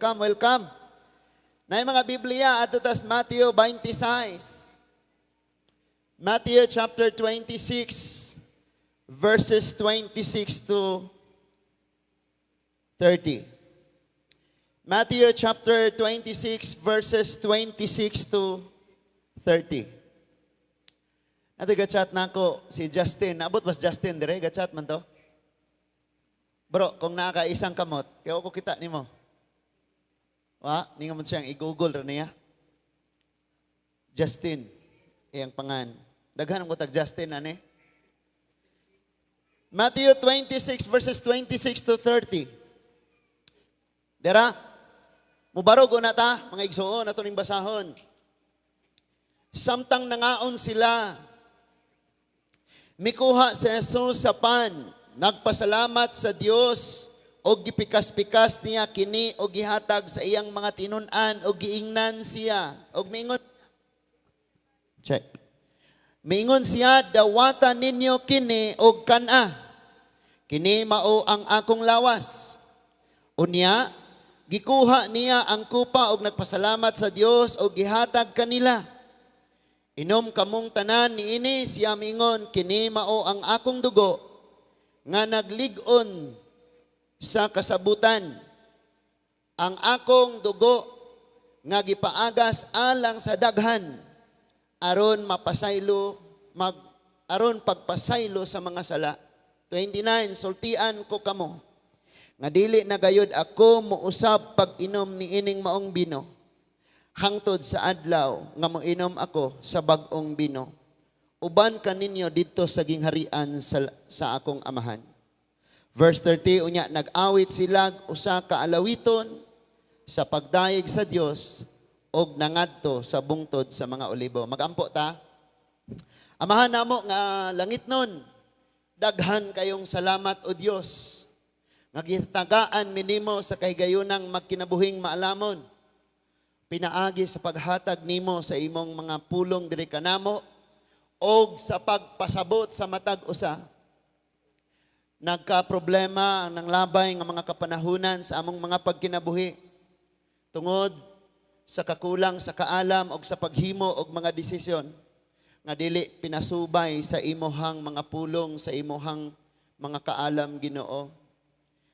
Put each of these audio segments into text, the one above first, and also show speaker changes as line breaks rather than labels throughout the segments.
Welcome, welcome. Na mga Biblia adto tas Matthew 26. Matthew chapter 26 verses 26 to 30. Matthew chapter 26 verses 26 to 30. Ato gachat nako si Justin. Naabot ba si Justin dire? Gachat man to? Bro, kung naa ka isang kamot, kaya ko kita nimo. Wa, ningon mo siyang i-Google ra niya. Justin, iyang pangan. Daghan ko tag Justin ani. Matthew 26 verses 26 to 30. Dera, mubarog na ta, mga igsuon, ato ning basahon. Samtang nangaon sila, mikuha si Jesus sa pan, nagpasalamat sa Dios, og gipikas-pikas niya kini og gihatag sa iyang mga tinun-an og giingnan siya. Og miingon, check. Miingon siya, "Dawata ninyo kini og kan-a. Kini mao ang akong lawas." Unya, gikuha niya ang kupa og nagpasalamat sa Dios og gihatag kanila. "Inom kamong tanan niini," siya miingon, "kini mao ang akong dugo nga naglig-on sa kasabutan. Ang akong dugo nga gipaagas alang sa daghan aron mapasaylo mag aron pagpasaylo sa mga sala." 29, "Sultian ko kamo nga dili na gayud ako mousab pag-inom niining maong bino hangtod sa adlaw nga moinom ako sa bag-ong bino uban kaninyo didto sa gingharian sa akong Amahan." Verse 30, unya nag-awit sila usa ka alawiton sa pagdayeg sa Dios og nangadto sa bungtod sa mga Olibo. Magampo ta. Amahan namo nga langitnon, daghan kayong salamat, o Dios, nga gitagaan mi nimo sa kahigayunang magkinabuhing maalamon. Pinaagi sa paghatag nimo sa imong mga pulong diri kanamo og sa pagpasabot sa matag usa. Nagka-problema ang labay nga mga kapanahunan sa among mga pagkinabuhi tungod sa kakulang sa kaalam og sa paghimo og mga desisyon nga dili pinasubay sa imuhang mga pulong, sa imuhang mga kaalam, Ginoo.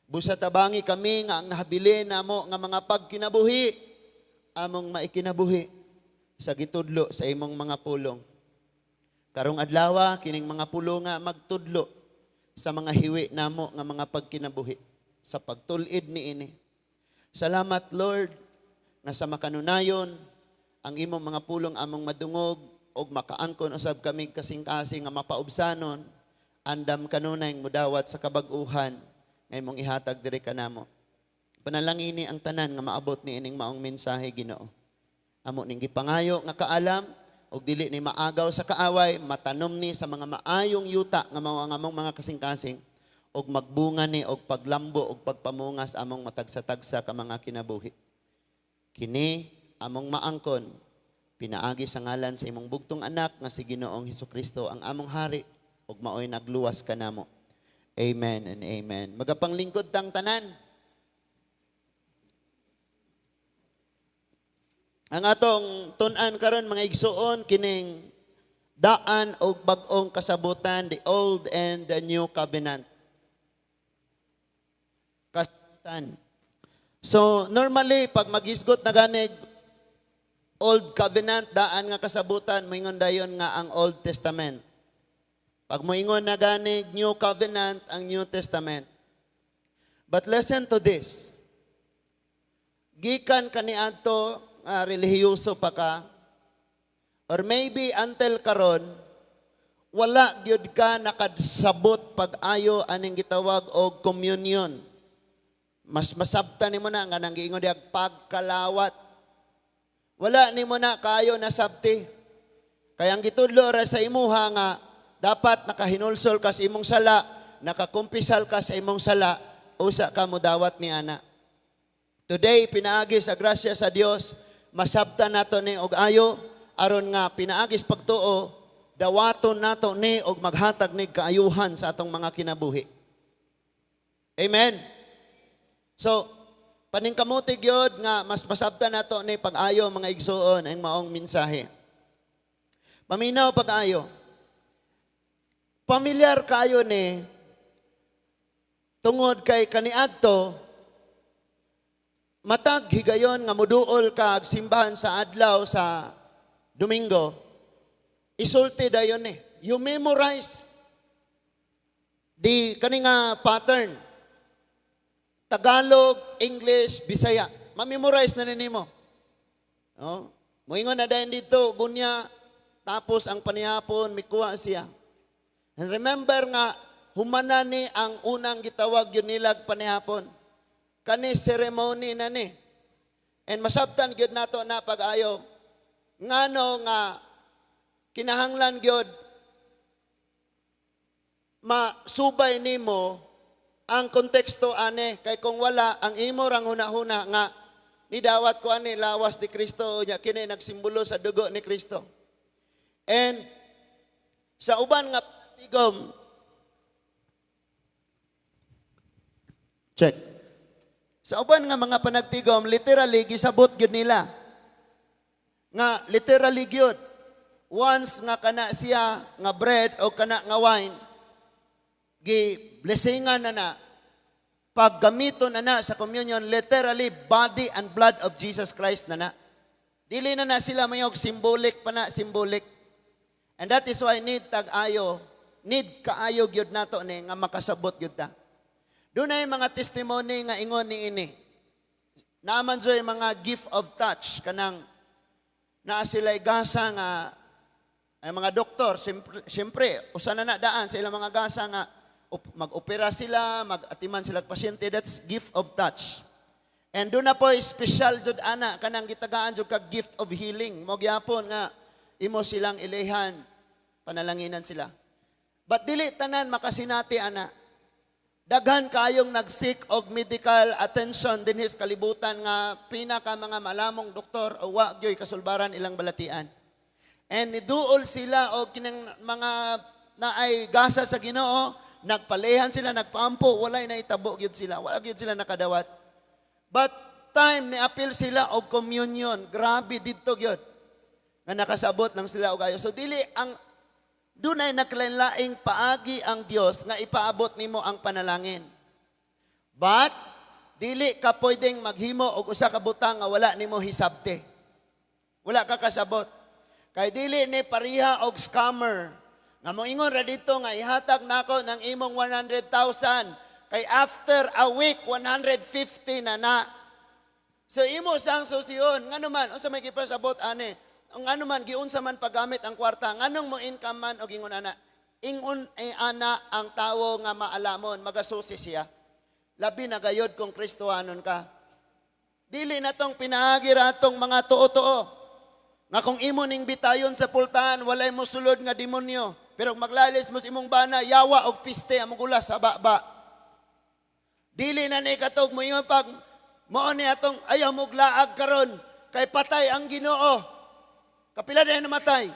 Busa tabangi kami nga ang nahabilin namo nga mga pagkinabuhi among maikinabuhi sa gitudlo sa imong mga pulong. Karong adlaw, kining mga pulong nga magtudlo sa mga hiwi namo nga mga pagkinabuhi sa pagtul-id niini. Salamat, Lord, nga sa makanunayon ang imong mga pulong among madungog og makaangkon usab kami kasing-kasing nga mapaubsanon andam kanunay mudawat sa kabag-uhan nga imong ihatag diri kanamo. Panalangini ang tanan nga maabot ni ining maong mensahe, Ginoo. Amo ning gipangayo nga kaalam og dili ni maagaw sa kaaway, matanom ni sa mga maayong yuta nga mao ang among mga kasing-kasing og magbunga ni og paglambo og pagpamunga sa among matagsa-tagsa ka mga kinabuhi. Kini among maangkon pinaagi sa ngalan sa imong bugtong anak nga si Ginoong Hesukristo, ang among hari ug maoy nagluwas kanamo. Amen and amen. Magapanglingkod tang tanan. Ang atong tun-an karon, mga igsuon, kining daan og bag-ong kasabutan, the old and the new covenant. Kasabutan. So normally pag maghisgot na ganig old covenant, daan nga kasabutan, moingon dayon nga ang Old Testament. Pag moingon na ganig new covenant, ang New Testament. But listen to this. Gikan kaniadto relihiyoso pa ka or maybe until karon, wala gyud ka nakasabot pag-ayo aning gitawag og communion. Mas masabtan nimo na nga nang giingon diag pagkalawat. Wala nimo na kaayo nasabti. Kaya ang gitudlo ra sa imuha nga dapat nakahinulsol ka sa imong sala, nakakumpisal ka sa imong sala, usa ka modawat ni ana. Today, pinaagi sa grasya sa Dios, masabtan nato ni og ayo aron nga pinaagi sa pagtuo, dawaton nato ni og maghatag ni kaayuhan sa atong mga kinabuhi. Amen. So, Paningkamuti gyud nga mas masabtan nato ni pag-ayo, mga igsuon, ang maong mensahe. Paminaw pag-ayo. Pamilyar kaayo ni tungod kay kaniadto matag higayon nga muduol ka ag simbahan sa adlaw sa Domingo, isulti dayon ni. You memorize di kani nga pattern. Tagalog, English, Bisaya. Ma-memorize na nimo. No? Moingon na dayon dito, gunya, tapos ang panihapon, mikuha siya. And remember nga, humana ni ang unang gitawag yun nilag panihapon. Kani ceremony na ni. And masabtan gyud nato na pag-ayo. Ngano nga kinahanglan gyud masubay nimo ang konteksto ane, kay kung wala, ang imo rang hunahuna nga nidawat ko ani lawas ni Kristo, nya kini nagsimbolo sa dugo ni Kristo. And sa uban nga tigom, check. Sa uban nga mga panagtigom, literally gisabot gyud nila. Nga literally gyud once nga kana siya nga bread o kana nga wine gi blessingan na na, paggamito na na sa communion, literally body and blood of Jesus Christ na na. Dili na na sila mayog symbolic pa na, symbolic. And that is why need tag-ayo, need kaayo gyud nato ni nga makasabot gyud ta. Dunay mga testimony nga ingon ni ini. Naaman joy mga gift of touch, kanang naa sila'y gasa nga ay mga doktor, siyempre, siyempre usa na na daan sa ilang mga gasa nga mag-opera sila, mag-atiman sila og pasyente, that's gift of touch. And doon na po special jud ana kanang gitagaan jud kag gift of healing. Mo gyapon nga imo silang ilehan, panalanginan sila. But dili tanan makasinati ana. Daghan kayong nag-seek og medical attention dinhi sa kalibutan nga pinaka mga malamong doktor o wa gyoy kasulbaran ilang balatian. And niduol sila og kinang mga naay gasa sa Ginoo, nagpalehan sila, nagpaampo, walay naitabo gyud sila, wala gyud sila nakadawat. But time ni apil sila og communion, grabe didto gyud. Nga nakasabot lang sila og ayo. So dili ang dunay naglain-laing paagi ang Dios nga ipaabot nimo ang panalangin. But dili ka pwedeng maghimo og usa ka butang nga wala nimo hisabte. Wala ka kasabot. Kay dili ni pareha og scammer. Nga moingon ra dito nga ihatag nako ng imong 100,000 kay after a week 150 na na. So imo sang susion, ngano man unsa may gipasabot ani? Ang ano man giunsa man paggamit ang kwarta, nganong mo income man og ingon ana? Ingon ay ana ang tawo nga maalamon, magasusi siya. Labi na gayod kung Kristohanon ka. Dili na tong pinaagi ra atong mga tuo-tuo. Nga kung imo ning bitayon sa pultahan, walay mo sulod nga demonyo. Pero kung maglalis mo sa imong bana, yawa og piste ang gulas sa baba. Dili na ni katog mo ingon pag mao ni atong ayaw mo laag karon kay patay ang Ginoo. Kapila na namatay.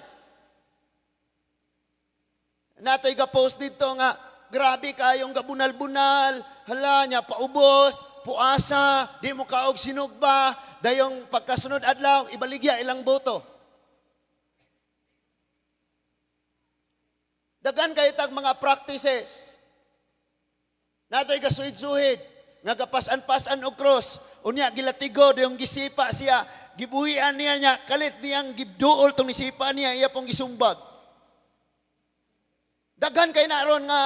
Natoy ga post dito nga grabe kayong gabunal-bunal, hala niya paubos, puasa, di mo kaog sinugba, dayong pagkasunod adlaw ibaligya ilang boto. Dagan kayo tag mga practices. Natoy gasuhid-suhid, nga gapasan-pasan og cross, unya gilatigo dayong gisipa siya, gibuhian niya niya, kalit niyang gibduol tong nisipa niya, iya pong gisumbag. Daghan kay naron nga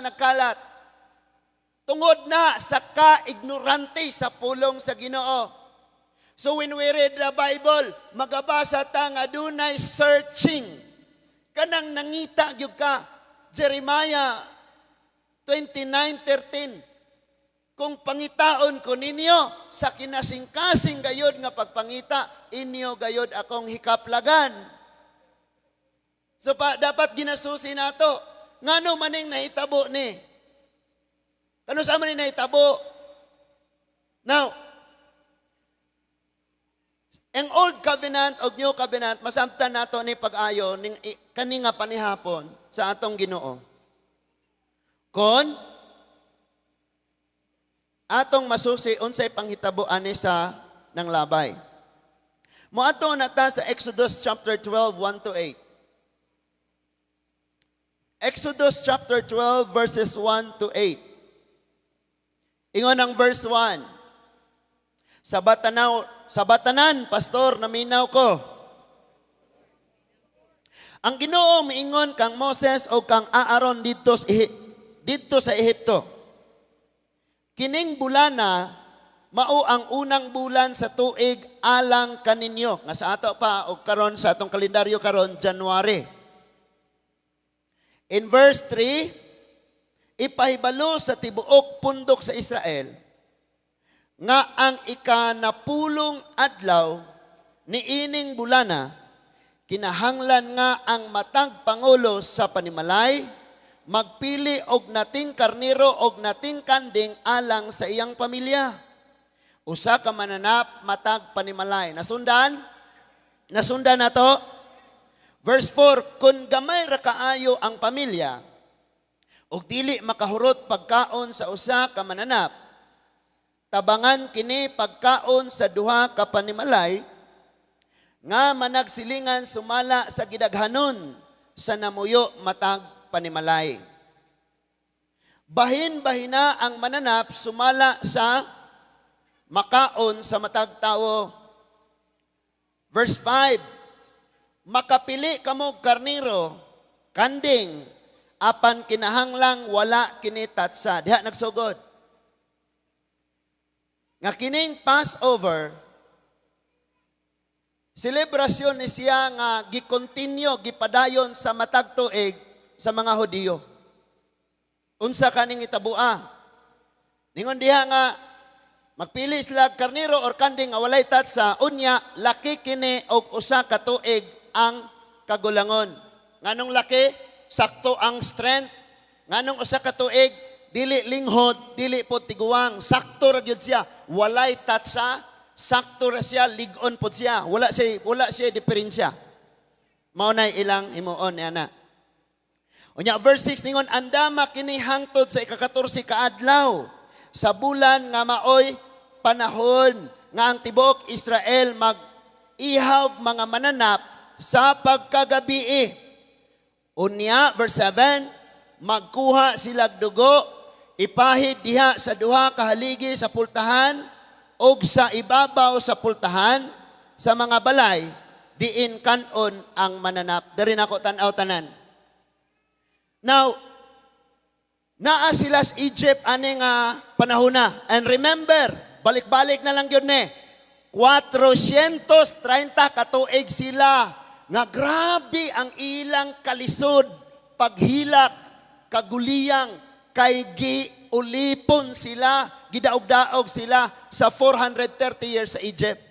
nagkalat. Tungod na sa ka-ignorante sa pulong sa Ginoo. So when we read the Bible, magabasa ta nga dunay searching. Kanang nangita gyud ka. Jeremiah 29:13. Kung pangitaon ko ninyo sa kinasingkasing gayod nga pagpangita, inyo gayod akong hikaplagan. So pa, dapat ginasusi nato. Ngano maning nahitabo ni? Kano sa man ni nahitabo? Now, ang Old Covenant o New Covenant, masamtan nato ni pag-ayo ning kani nga panihapon sa atong Ginoo. Kon Atong masusi unsay panghitabo ani sa nanglabay. Moadto na ta sa Exodus chapter 12, 1 to 8. Exodus chapter 12 verses 1 to 8. Ingon ang verse 1. Sa batanaw, sa batanan, pastor, naminaw ko. Ang Ginoo miingon kang Moses o kang Aaron didto sa Ehipto. Kining bulana mao ang unang bulan sa tuig alang kaninyo. Nga sa ato pa og karon sa atong kalendaryo karon, January. In verse 3, ipahibalo sa tibuok pundok sa Israel nga ang ikanapulong adlaw niining bulana, kinahanglan nga ang matag pangulo sa panimalay magpili og nating karnero og nating kanding alang sa iyang pamilya. Usa ka mananap matag panimalay. Nasundan? Nasundan na to? Verse 4, kung gamay ra kaayo ang pamilya, ug dili makahurot pagkaon sa usa ka mananap, tabangan kini pagkaon sa duha ka panimalay nga managsilingan sumala sa gidaghanon sa namuyo matag panimalay. Bahin-bahina ang mananap sumala sa makaon sa matag tawo. Verse 5, makapili kamo og karnero, kanding, apan kinahanglang wala kini tatsa. Diha nagsugod. Nga kining Passover, selebrasyon ni siya nga gikontinue, gipadayon sa matag tuig sa mga Hudiyo. Unsa kaning itabua? Ningon diha nga magpili sila og karnero or kanding nga walay tatsa, unya laki kini og usa ka tuig ang kagulangon. Nganong laki? Sakto ang strength. Nganong usa ka tuig? Dili linghod, dili po tiguang. Sakto ra gyud siya. Walay tatsa, sakto ra siya, lig-on pod siya. Wala siya diferensya. Mao nay ilang himuon niya. Unya verse 6 ningon, andama kini hangtod sa ika-14 ka adlaw sa bulan nga maoy panahon nga ang tibuok Israel mag ihaw mga mananap sa pagkagabii. Unya verse 7, magkuha sila dugo, ipahid diha sa duha ka haligi sa pultahan ug sa ibabaw sa pultahan sa mga balay diin kanon ang mananap. Diri nako tan-aw tanan. Now, naa sila sa Egypt ani nga panahon na. And remember, balik-balik na lang yun ne. 430 katuig sila nga grabe ang ilang kalisod, paghilak, kaguliyang, kay giulipon sila, gidaog-daog sila sa 430 years sa Egypt.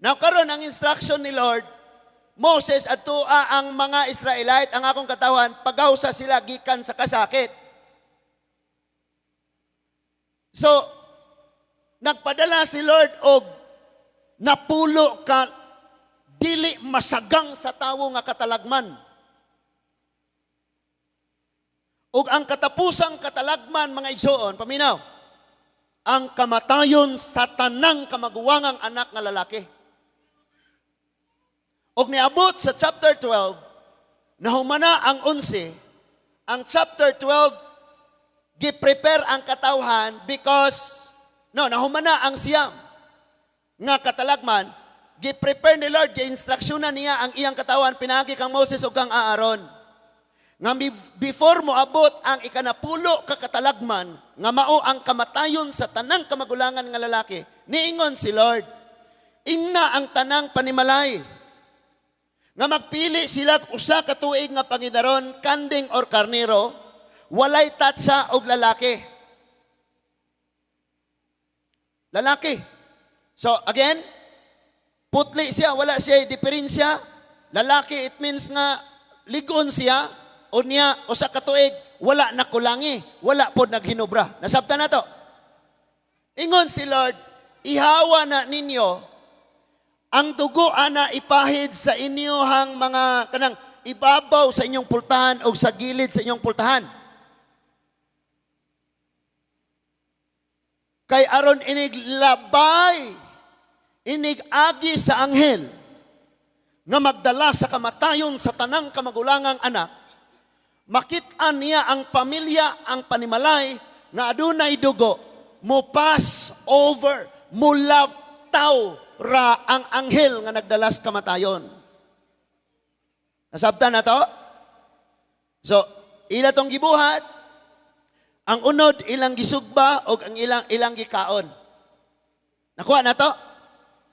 Now karon ang instruction ni Lord, "Moses, adtua ang mga Israelite, ang akong katawan, pagawsa sila gikan sa kasakit." So, nagpadala si Lord og 10 ka dili masagang sa tawo nga katalagman. Ug ang katapusang katalagman, mga igsoon, paminaw, ang kamatayon sa tanang kamaguwangang anak nga lalaki. Og niabot sa chapter 12, nahumana ang 11, ang chapter 12, gi-prepare ang katawhan because, no, nahumana ang 9 nga katalagman, gi-prepare ni Lord, gi-instructionan niya ang iyang katawan, pinaagi kang Moses ug kang Aaron. Nga before mo abot ang 10 ka katalagman, nga mao ang kamatayon sa tanang kamagulangan nga lalaki, niingon si Lord, ingna ang tanang panimalay nga magpili sila og usa ka tuig nga pangidaron, kanding or karnero, walay tatsa og lalaki. Lalaki. So again, putli siya, wala siya diferensya. Lalaki, it means nga ligon siya, unya usa ka tuig, wala na kulangi, wala pod naghinubra. Nasabtan na to. Ingon si Lord, ihawa na ninyo ang dugo ana, ipahid sa inyohang mga kanang ibabaw sa inyong pultahan o sa gilid sa inyong pultahan. Kay aron inig labay, inig agi sa anghel, nga magdala sa kamatayon sa tanang kamagulangang anak, makit-an niya ang pamilya, ang panimalay, nga adunay dugo, mo pass over, mulabtaw ra ang anghel nga nagdala sa kamatayon. Nasabtan na to? So, ila tong gibuhat, ang unod ilang gisugba o ang ilang ilang gikaon. Nakuha na to?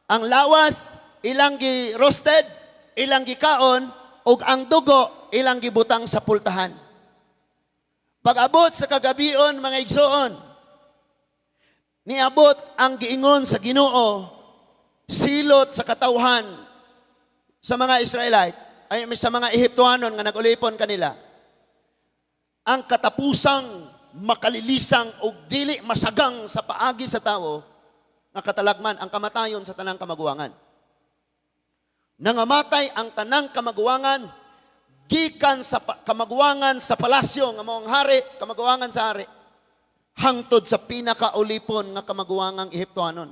Ang lawas ilang gi roasted, ilang gikaon ug ang dugo ilang gibutang sa pultahan. Pag-abot sa kagabion, mga igsoon, niabot ang giingon sa Ginoo silot sa katawhan sa mga Israelite, ay sa mga Ehiptohanon nga nag-ulipon kanila. Ang katapusang makalilisang og dili masagang sa paagi sa tawo nga katalagman, ang kamatayon sa tanang kamaguwangan. Nangamatay ang tanang kamaguwangan gikan sa kamaguwangan sa palasyo nga mao ang hari, kamaguwangan sa hari, hangtod sa pinakaulipon nga kamaguwangang Ehiptohanon.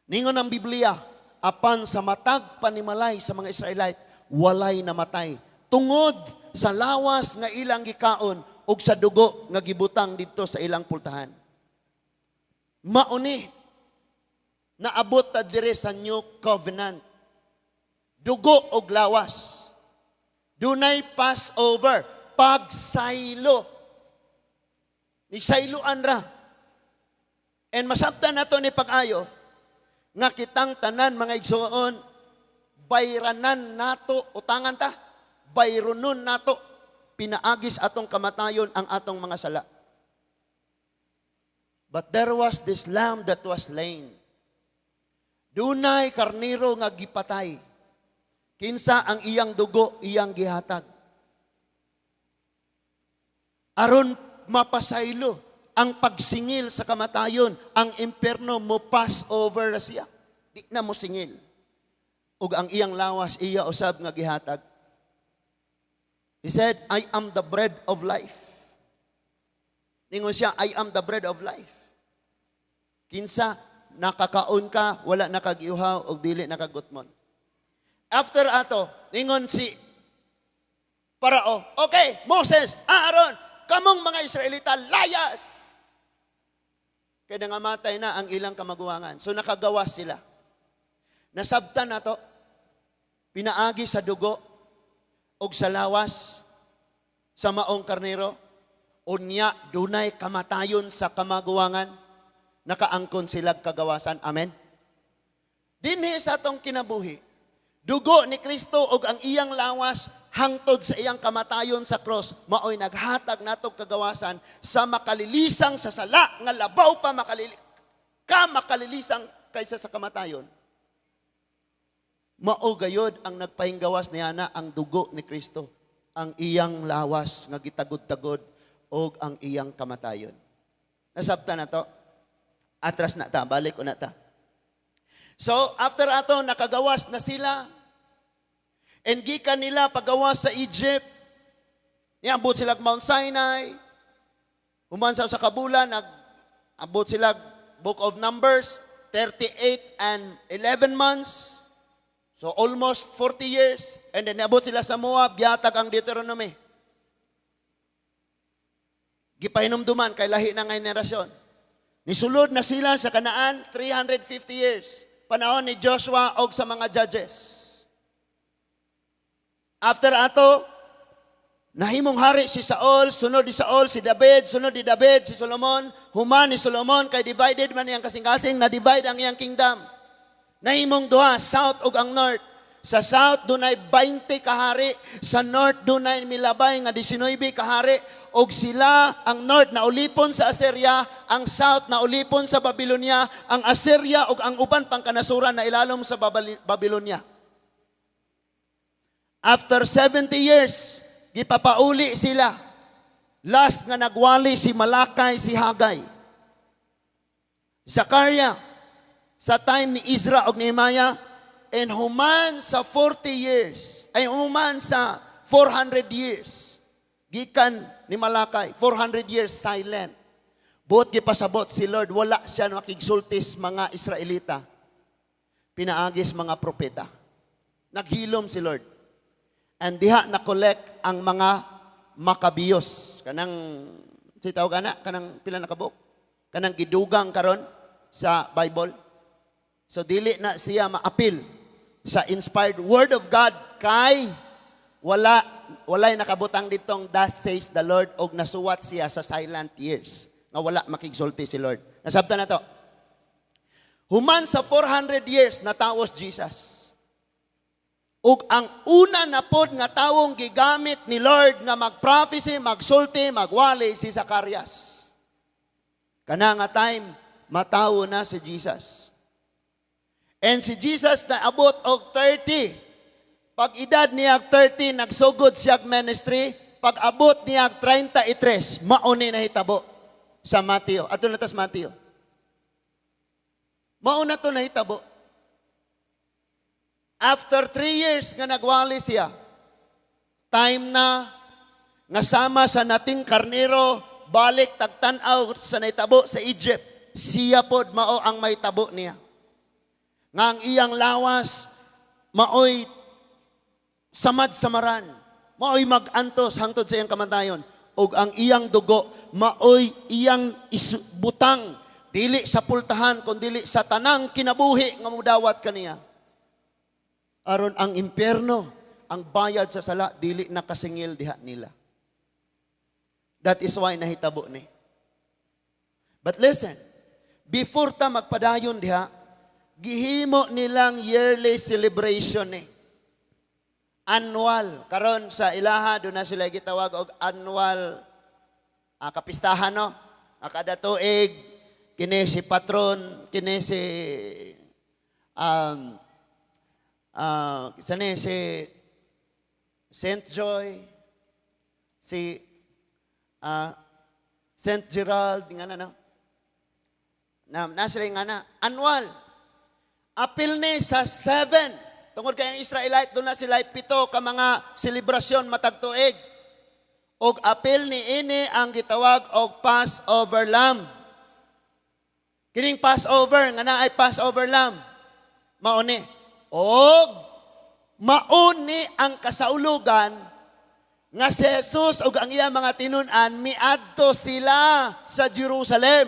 Ningon ang Biblia, apan sa matag panimalay sa mga Israelite, walay namatay tungod sa lawas nga ilang gikaon ug sa dugo nga gibutang didto sa ilang pultahan. Mauni naabot ta dire sa New Covenant. Dugo og lawas. Dunay Passover, pagsaylo. Nisayloan ra. And masabtan nato ni pag-ayo nga kitang tanan, mga igsoon, bayranan nato, utangan ta, bayronon nato pinaagis atong kamatayon ang atong mga sala. But there was this lamb that was slain. Dunay karniro nga gipatay. Kinsa ang iyang dugo iyang gihatag. Aron mapasaylo ang pagsingil sa kamatayon, ang impyerno mo pass over na siya. Di na mo singil. Ug ang iyang lawas iya usab nga gihatag. He said, "I am the bread of life." Ningon siya, "I am the bread of life. Kinsa nakakaon ka, wala nakagiuhaw og dili nakagutmon." After ato, ningon si Parao, "Okay, Moses, Aaron, kamong mga Israelita, layas!" Kaya nangamatay na ang ilang kamaguwangan. So nakagawas sila. Nasabtan na to, pinaagi sa dugo og sa lawas sa maong karnero, unya dunay kamatayon sa kamaguwangan, nakaangkon sila kagawasan. Amen? Dinhi sa atong kinabuhi, dugo ni Kristo ug ang iyang lawas hangtod sa iyang kamatayon sa cross, maoy naghatag natog kagawasan sa makalilisang sa sala nga labaw pa makalilisang kaysa sa kamatayon. Mao gayod ang nagpahinggawas niya na ang dugo ni Kristo, ang iyang lawas nga gitagod-tagod og ang iyang kamatayon. Nasabtan na to? Atras na ta, balik na ta. So, after ato, nakagawas na sila. And gikan nila pagawas sa Egypt, niabot sila Mount Sinai. Human sa kabulan, nag-abot sila Book of Numbers, 38 and 11 months. So almost 40 years. And then niabot sila sa Moab, gihatag ang Deuteronomy. Gipahinumduman kay lahi na nga henerasyon. Nisulod na sila sa Kanaan 350 years. Panahon ni Joshua og sa mga judges. After ato, nahimong hari si Saul, sunod ni Saul si David, sunod ni David si Solomon, human ni Solomon kay divided man iyang kasing-kasing, na divide ang iyang kingdom. Nahimong duha, south ug ang north. Sa south dunay 20 kahari, sa north dunay milabay nga 19 kahari og sila ang north na ulipon sa Assyria, ang south na ulipon sa Babylonia, ang Assyria ug ang uban pang kanasuran na ilalom sa Babylonia. After 70 years, gipapauli sila. Last nga nagwali si Malakay, si Hagay. Zakaria, sa time ni Ezra og Nehemiah, and human sa 40 years, ay human sa 400 years, gikan ni Malakay, 400 years silent. Buot gipasabot si Lord, wala siya makigsulti sa mga Israelita. Pinaagi sa mga propeta. Naghilom si Lord. And diha na collect ang mga Maccabeus. Kanang, si tawag ana, kanang pila na kabuok? Kanang gidugang karon sa Bible. So dili na siya maapil sa inspired word of God kay walay nakabutang ditong "Thus says the Lord" og nasuwat siya sa silent years nga wala makigsulti si Lord. Nasabtan na to. Human sa 400 years, natawo si Jesus. Ug ang una na pod nga tawong gigamit ni Lord nga mag-prophecy, magsulti, magwali, si Zacarias. Kana nga time, matawo na si Jesus. And si Jesus na abot og 30. Pag edad niya 30, nagsugod siya ministry. Pag abot niya 33, mao ni nahitabo sa Mateo. Ato na tas Mateo. Mao na to nahitabo. After 3 years nga nagwali siya, time na nga sama sa nating karnero, balik tagtan-aw sa nahitabo sa Egypt, siya pod mao ang mahitabo niya. Nga ang iyang lawas maoy samad samaran, maoy mag-antos hangtod sa iyang kamatayon, ug ang iyang dugo maoy iyang butang dili sa pultahan kun dili sa tanang kinabuhi nga mudawat kaniya. Aron ang impyerno, ang bayad sa sala, dili nakasingil diha nila. That is why nahitabo ni. But listen, before ta magpadayon diha, gihimo nilang yearly celebration ni. Annual. Karon sa ilaha do na sila gitawag og annual kapistahan, no. Kada tuig kini si patron, kini si sani si Saint Joy, si Saint Gerald, nga na, no? Na sila nga na, annual. Apil ni sa 7. Tungod kay ang Israelite, doon na sila pito ka mga selebrasyon matag tuig. Og apil ni ini ang gitawag og Passover Lamb. Kining Passover, nga naay Passover Lamb. Mao ni. Og mauni ang kasaulugan nga si Jesus ug ang iya mga tinun-an miadto sila sa Jerusalem.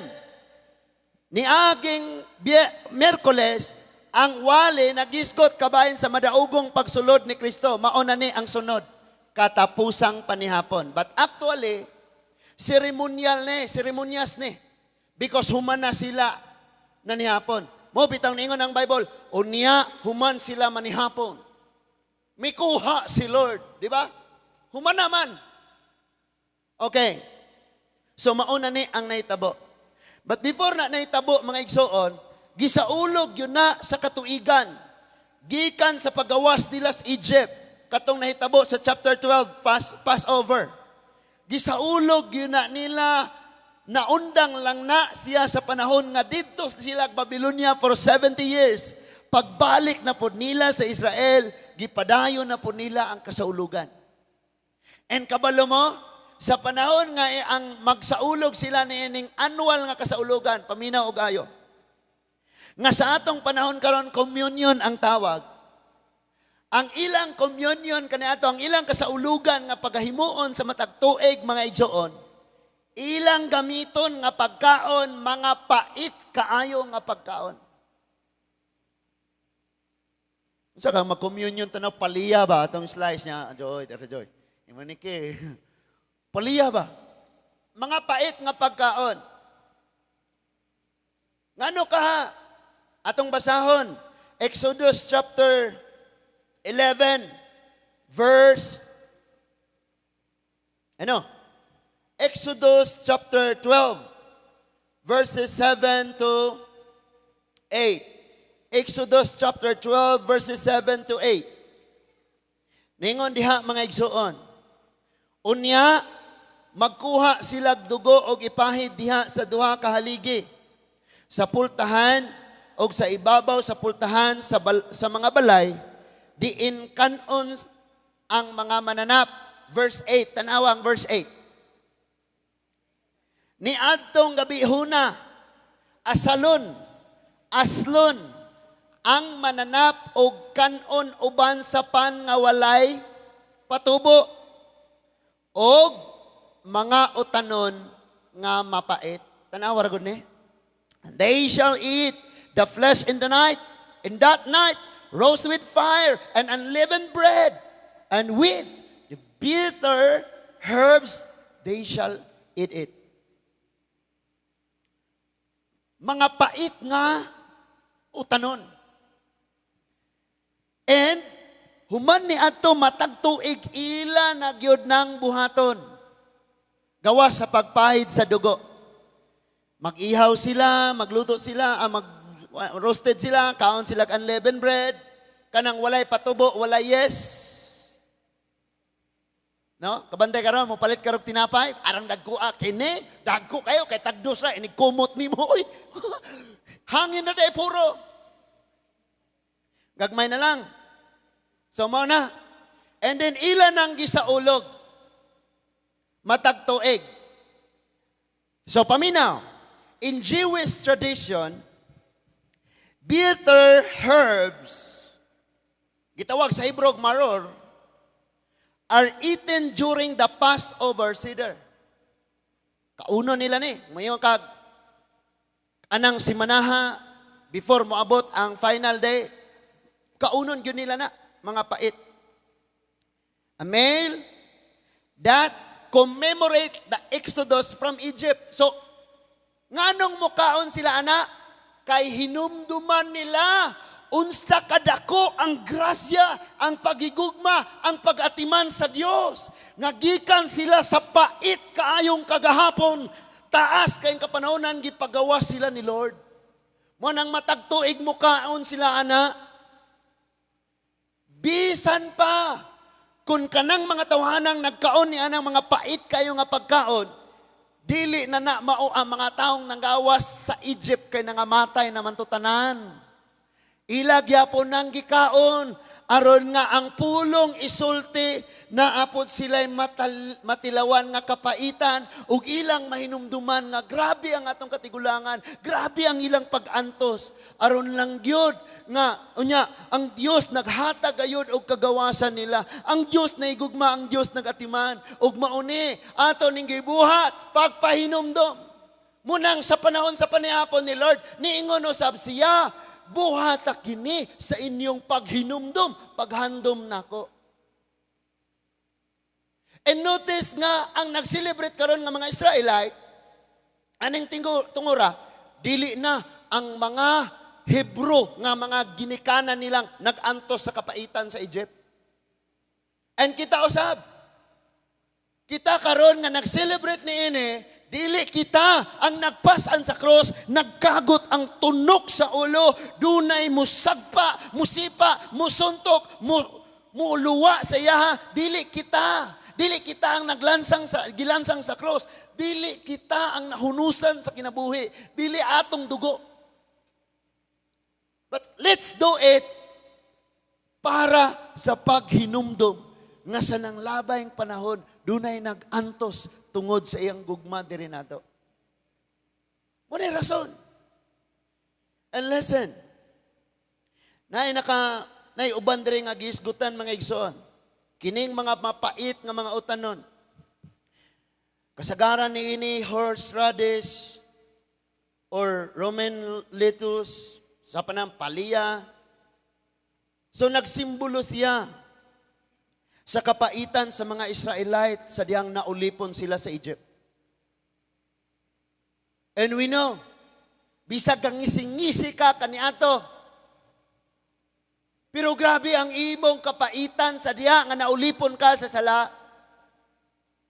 Niaging Miyerkules, ang wali nagisgot kabahin sa madaugong pagsulod ni Kristo. Mao na ni ang sunod, katapusang panihapon. But actually, ceremonial ni, seremonyas ni. Because human na sila nanihapon. Mo bitang niingon ang Bible, unya human sila manihapon. Mikuha si Lord, di ba? Human naman. Okay. So mauna ni ang nahitabo. But before na nahitabo, mga igsoon, gisaulog yun na sa katuigan. Gikan sa pagawas nila sa Egypt, katong nahitabo sa chapter 12, Passover. Gisaulog yun na nila, naundang lang na siya sa panahon nga didto sila Babylonia for 70 years. Pagbalik na po nila sa Israel, gipadayon na po nila ang kasaulugan. And kabalo mo, sa panahon nga ang magsaulog sila niining annual nga kasaulugan, paminaw og ayo. Nga sa atong panahon karon, communion ang tawag. Ang ilang communion kaniadto, ang ilang kasaulugan nga pagahimuon sa matag tuig, mga igsoon, ilang gamiton nga pagkaon, mga pait kaayo nga pagkaon. Unsa kang mag-communion tanaw, paliya ba atong slice niya? Joy, dere joy. Imo ni ke. Paliya ba? Mga pait nga pagkaon. Ngano ka ha? Atong basahon. Exodus chapter 11 verse ano? Exodus chapter 12 verses 7 to 8. Exodus chapter 12 verses 7 to 8. Ningon diha, mga igsoon. Unya magkuha sila dugo og ipahid diha sa duha ka haligi sa pultahan og sa ibabaw sa pultahan sa mga balay diin kanon ang mga mananap. Verse 8, tanawa ang verse 8. Niadtong gabihuna, asalon, aslon, ang mananap og kanon uban sa pan nga walay patubo og mga utanon nga mapait. Tanawa ra gud ni. They shall eat the flesh in the night, in that night, roast with fire and unleavened bread, and with the bitter herbs they shall eat it. Mga pait nga utanon. And human ni adto matag tuig, ila na gyud nang buhaton. Gawas sa pagpahid sa dugo. Mag-ihaw sila, magluto sila, mag roasted sila, kaon sila unleavened bread, kanang walay patubo, walay yeast. No? Kabantay karon mo palit karog tinapay, arang dagko kini, dagko kayo kay tagdos ra inig kumot nimo oy. Hangin na day puro. Gagmay na lang. So mao na. And then ila nang gisaulog matag tuig. So paminaw, in Jewish tradition, bitter herbs, gitawag sa Hebrew maror, are eaten during the Passover Seder. Kauno nila ni. Mayon kag anang simanaha before moabot ang final day, kaunon gyud nila na mga pait. A meal that commemorate the Exodus from Egypt. So, nganong mukaon sila ana? Kay hinumduman nila unsa kadako ang grasya, ang pagigugma, ang pag-atiman sa Dios. Nga gikan sila sa pait kaayong kagahapon, taas kayong kapanahonan, gipagawa sila ni Lord. Mo nang matag tuig mukaon sila ana. Bisan pa kung kanang mga tawhanang nagkaon ni anang mga pait kayo nga pagkaon, dili na na mao ang mga taong nanggawas sa Egypt kay nangamatay naman to tanan. Ila gyapon nang gikaon aron nga ang pulong isulti naapod sila'y matilawan nga kapaitan ug ilang mahinumduman nga grabe ang atong katigulangan, grabe ang ilang pag-antos, aron lang gyud nga unya ang Dios naghatag gayud og kagawasan nila. Ang Dios naigugma, ang Dios nagatiman, ug mauni ato ning gibuhat pagpahinumdom. Munang sa panahon sa panihapon ni Lord, niingon usab siya, "Buhata kini sa inyong paghinumdom, paghandom nako." And notice nga ang nag-celebrate karon nga mga Israelite aning tungura, dili na ang mga Hebrew nga mga ginikanan nilang nag-antos sa kapaitan sa Egypt. And kita usab, kita karon nga nag-celebrate ni ini, dili kita ang nagpasan sa cross, nagkagot ang tunok sa ulo, dunay musagpa, musipa, musuntok, muluwa sa iyaha, dili kita. Dili kita ang naglansang sa gilansang sa cross. Dili kita ang nahunusan sa kinabuhi. Dili atong dugo. But let's do it para sa paghinumdom nga sa nang labayng panahon dunay nag-antos tungod sa iyang gugma diri nato. Mao rason. And listen, naay uban diri nga gihisgutan, mga igsoon. Kining mga mapait nga mga utanon. Kasagaran ni ini horseradish or romaine lettuce sa panang palya. So nagsimbolo siya sa kapaitan sa mga Israelite sa diyang naulipon sila sa Egypt. And we know, bisag kang ngisi-ngisi ka kaniato, pero grabe ang imong kapaitan sa diha nga naulipon ka sa sala.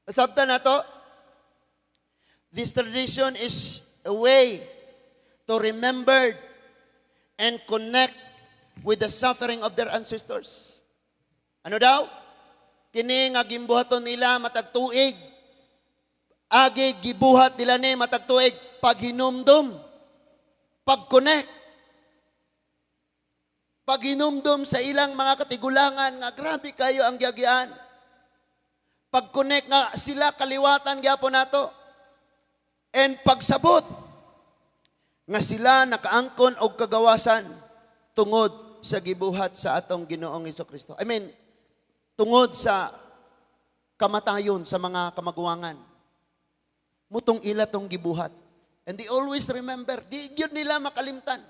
Sabta na to. This tradition is a way to remember and connect with the suffering of their ancestors. Ano daw? Kini nga gimbuhaton nila matag tuig. Agi gibuhat nila ni matag tuig paghinumdum. Pag-connect. Paghinumdum sa ilang mga katigulangan nga grabe kayo ang giagian. Pag-connect nga sila kaliwatan gyapon nato. And pagsabot nga sila nakaangkon og kagawasan tungod sa gibuhat sa atong Ginoong Kristo. I mean, tungod sa kamatayon sa mga kamaguwangan. Mao tong ila tong gibuhat. And they always remember, di gyud nila makalimtan.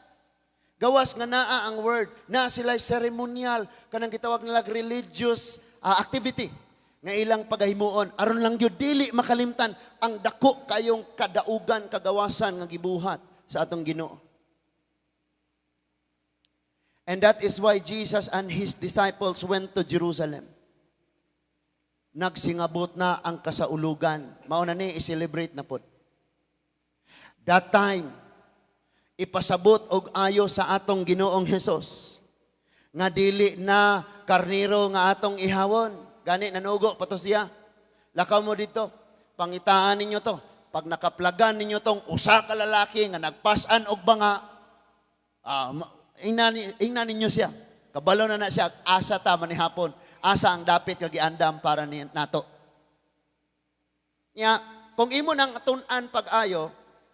Gawas nga naa ang word, naa sila ceremonial, kanang gitawag nila religious activity nga ilang pagahimuon aron lang gyud dili makalimtan ang dako kayong kadaugan, kagawasan nga gibuhat sa atong Ginoo. And that is why Jesus and his disciples went to Jerusalem. Nagsingabot na ang kasaulugan. Mao na ni i-celebrate na pod. That time, ipasabot og ayo sa atong Ginoong Hesus nga dili na karniro nga atong ihawon. Gani nanugo pa to siya. "Lakaw mo dito. Pangitaan ninyo to. Pag nakaplagan ninyo tong usa ka lalaki nga nagpas-an og banga, ingna ninyo siya. Kabalo na na siya, asa ta manihapon. Asa ang dapit nga giandam para ni nato." Nya, kung imo nang tun-an pag-ayo,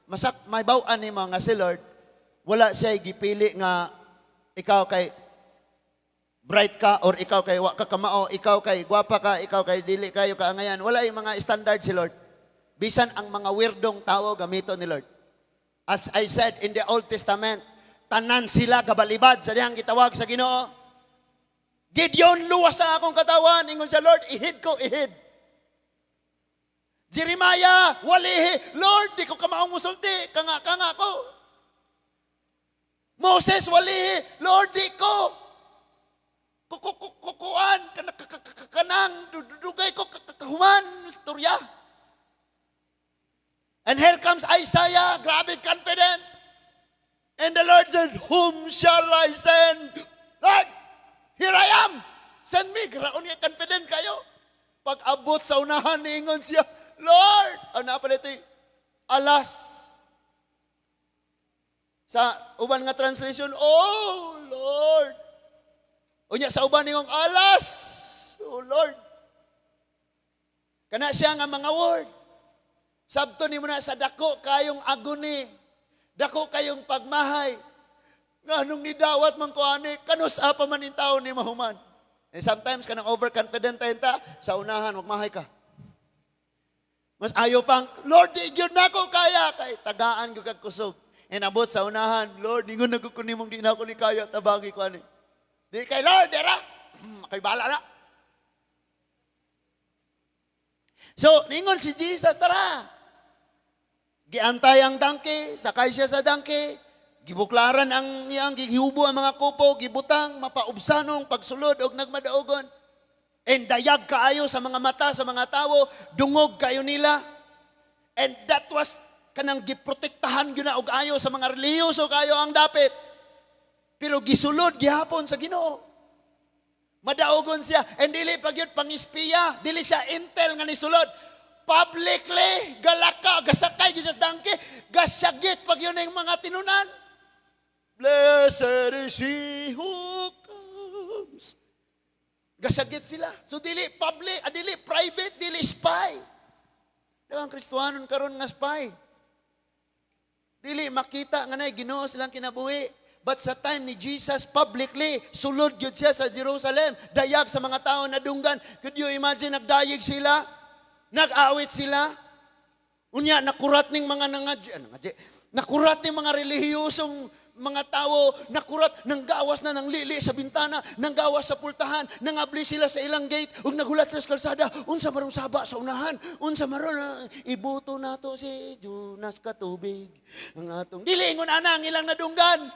masak mahibaw-an nimo nga si Lord wala siya gipili nga ikaw kay bright ka or ikaw kay wa ka kamao, ikaw kay gwapa ka, ikaw kay dili kayo kaangayan. Wala yung mga standard si Lord. Bisan ang mga weirdong tao, gamito ni Lord. As I said, in the Old Testament, tanan sila gabalibad sa dihang gitawag sa Ginoo. "Gideon, luwas sa akong katawan." Ingon siya, "Lord, ihid ko, ihid." Jeremiah, "Walihi. Lord, di ko kamaong musulti. Kanga, kanga ko." Moses, "Walihi. Lord, di ko. Kukuan, kanang, dugay ko, kahuman, istorya." And here comes Isaiah, grabe confident. And the Lord said, "Whom shall I send?" "Lord, here I am. Send me." Graon nga confident kayo. Pag abot sa unahan, niingon siya, "Lord," ano pala ito? "Alas." Sa uban nga translation, "Oh, Lord." Unya sa uban ningong, "Alas. Oh, Lord." Kana siya nga mga word. Sabto nimo na sa dako kayong agony. Dako kayong pagmahay. Nga nung nidawat man ko ani, kanus-a pa man in tao ni mahuman? And sometimes kanang overconfident tayo ta, sa unahan, magmahay ka. Mas ayo pang, "Lord, di gyud na ko kaya," kay tagaan gyud kag kusog. And abot sa unahan, "Lord, ingon na ko nimong di na ako ni kaya, tabangi ko ani." "Di kay Lord, dira. Kay bala na." So, ningon si Jesus, "Tara." Giantay ang donkey, sakay siya sa donkey, gibuklaran ang iyang gihubo ang mga kupo, gibutang mapaubsanong pagsulod og nagmadaogon. And dayag kaayo sa mga mata sa mga tawo, dungog kayo nila. And that was kanang giprotektahan gyud na og ayo sa mga relihiyoso kayo ang dapit. Pero gisulod gihapon sa Ginoo. Madaogon siya. And dili pa gyud pangispiya, dili siya intel nga nisulod. Publicly, galaka, gasakay gyud sa donkey, gasyagit pag yun ang mga tinunan. "Blessed is he who comes." Gasagit sila. So dili public, dili private, dili spy. Di ang Kristohanon karon nga spy. Dili makita nga nay Ginoo silang kinabuhi. But sa time ni Jesus, publicly, sulod gyud siya sa Jerusalem. Dayag sa mga tao na dunggan. Could you imagine, nagdayeg sila? Nag-awit sila? Unya, nakurat ning mga nangadji, ano, ngadji? Nakurat ning mga relihiyosong mga tao, nakurat, nanggawas na ng lili sa bintana, nanggawas sa pultahan, nangabli sila sa ilang gate, ug nagulat sa kalsada, "Unsa marong saba sa unahan, unsa maron, ibuto nato si Jonas Katubig, ang atong," dili ingon ana ang ilang nadunggan.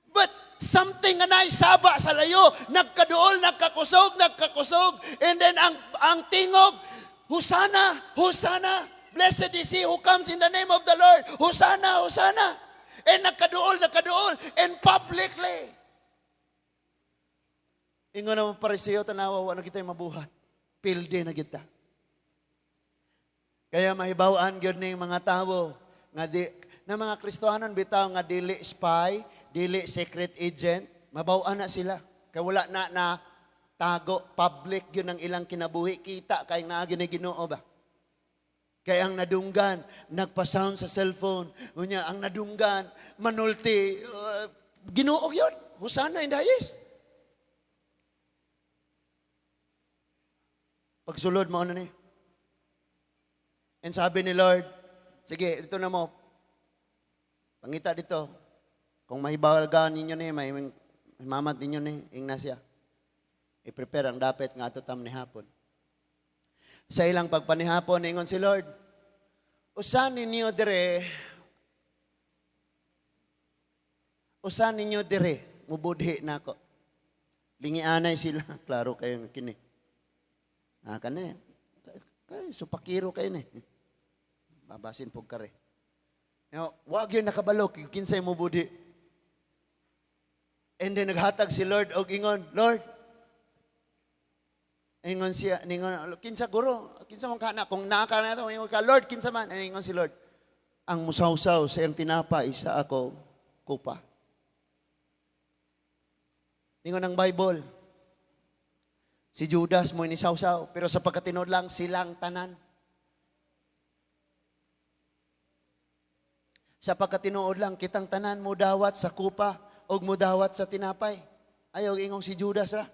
But something nga naisaba sa layo, nagkaduol, nagkakusog, nagkakusog, and then ang tingog, "Hosana, Hosana, blessed is he who comes in the name of the Lord, Hosana, Hosana." And nagkaduol, nagkaduol, and publicly. Ingon naman Pariseo, "Tanawa, wala kita mabuhat. Pilde na kita." Kaya mahibaw-an gyud ning mga tawo nga di na mga Kristohanon bitaw nga dili spy, dili secret agent, mabaw-an na sila. Kay wala na na tago, public gyud ang ilang kinabuhi, kita kay naa gyud ni Ginoo ba. Kay ang nadunggan, nagpa-sound sa cellphone. Unya, ang nadunggan, manulti, Ginoo yun. Hosanna in the highest. Pagsulod mo na ni. And sabi ni Lord, "Sige, ito na mo. Pangita dito. Kung mahibagaan ninyo ni, may mamat ninyo ni, ingna siya. I-prepare ang dapit nga ato tam ni hapon." Sa ilang pagpanihapon, ingon si Lord, "Usa ninyo dire, usa ninyo dire, mubudhi nako." Lingianay sila, klaro kayo nga kini. Ah, kani. Kay supakiro kayo ni. Babasin pug kare. Now, wag yun nakabalo kinsay mubudhi. And then naghatag si Lord og ingon, "Lord," ingon siya, ningon, "Kinsa, guro? Kinsa man kana? Kung naa ka na to, ingon ka, Lord, kinsa man?" And ingon si Lord, "Ang musawsaw sa iyang tinapay sa ako kupa." Ingon ang Bible, si Judas mo ni sawsaw, pero sa pagkatinuod lang silang tanan. Sa pagkatinuod lang, kitang tanan mo dawat sa kupa og mo dawat sa tinapay. Ayaw ingong si Judas ra.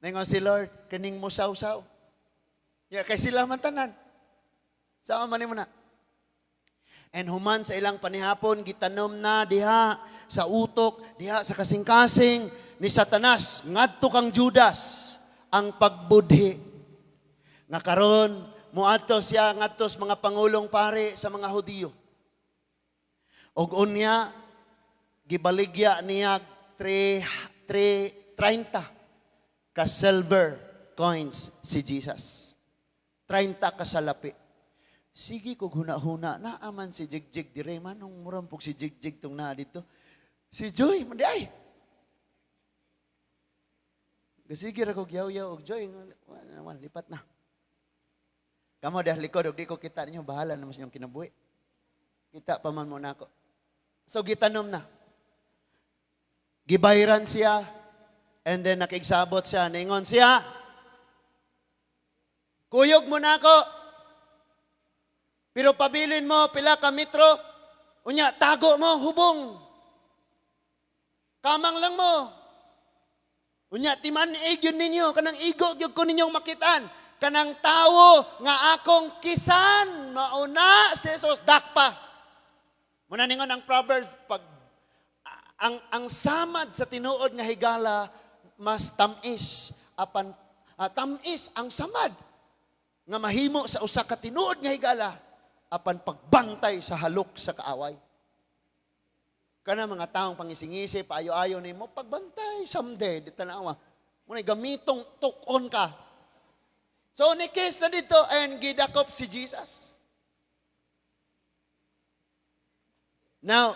Ningon si Lord, "Kining mo sawsaw." Ya, kay sila man tanan. Sama man nimo na. And human sa ilang panihapon, gitanom na diha sa utok, diha sa kasing-kasing ni Satanas, ngadto kang Judas, ang pagbudhi. Nga karon muadto siya ngadto sa mga pangulong pari sa mga Hudiyo. Og unya, gibaligya niya 3, 3, 30 ka silver coins si Jesus. 30 ka salapi. Sige kog huna-huna, naaman si Jigjig dire, manong murampog si Jigjig tong naa dito. Si Joy, man di ay. Gasige ra kog yaw-yaw og Joy, wala naman, lipat na. Kamo dahil likod, og di ko kita ninyo, bahala naman sa inyong kinabuhi. Kita pa man mo na ako. So gitanom na. Gibayran siya, and then nakigsabot siya, ningon siya, "Kuyog mo na ako, pero pabilin mo, pila ka metro, unya, tago mo, hubong. Kamang lang mo. Unya, timan-ig yun ninyo, kanang igo gyud ko ninyong makitaan, kanang tawo nga akong kisan, mauna si Jesus, dakpa." Muna ningon ang Proverbs, pag ang samad sa tinuod nga higala, mas tamis, apan tamis ang samad nga mahimo sa usa ka tinuod nga higala, apan pagbantay sa halok sa kaaway. Kana mga taong pangisingisi, paayo-ayo nimo, pagbantay someday, di tanawa. Muna gamitong tukon ka. So ni kiss na dito and gidakop si Jesus. Now,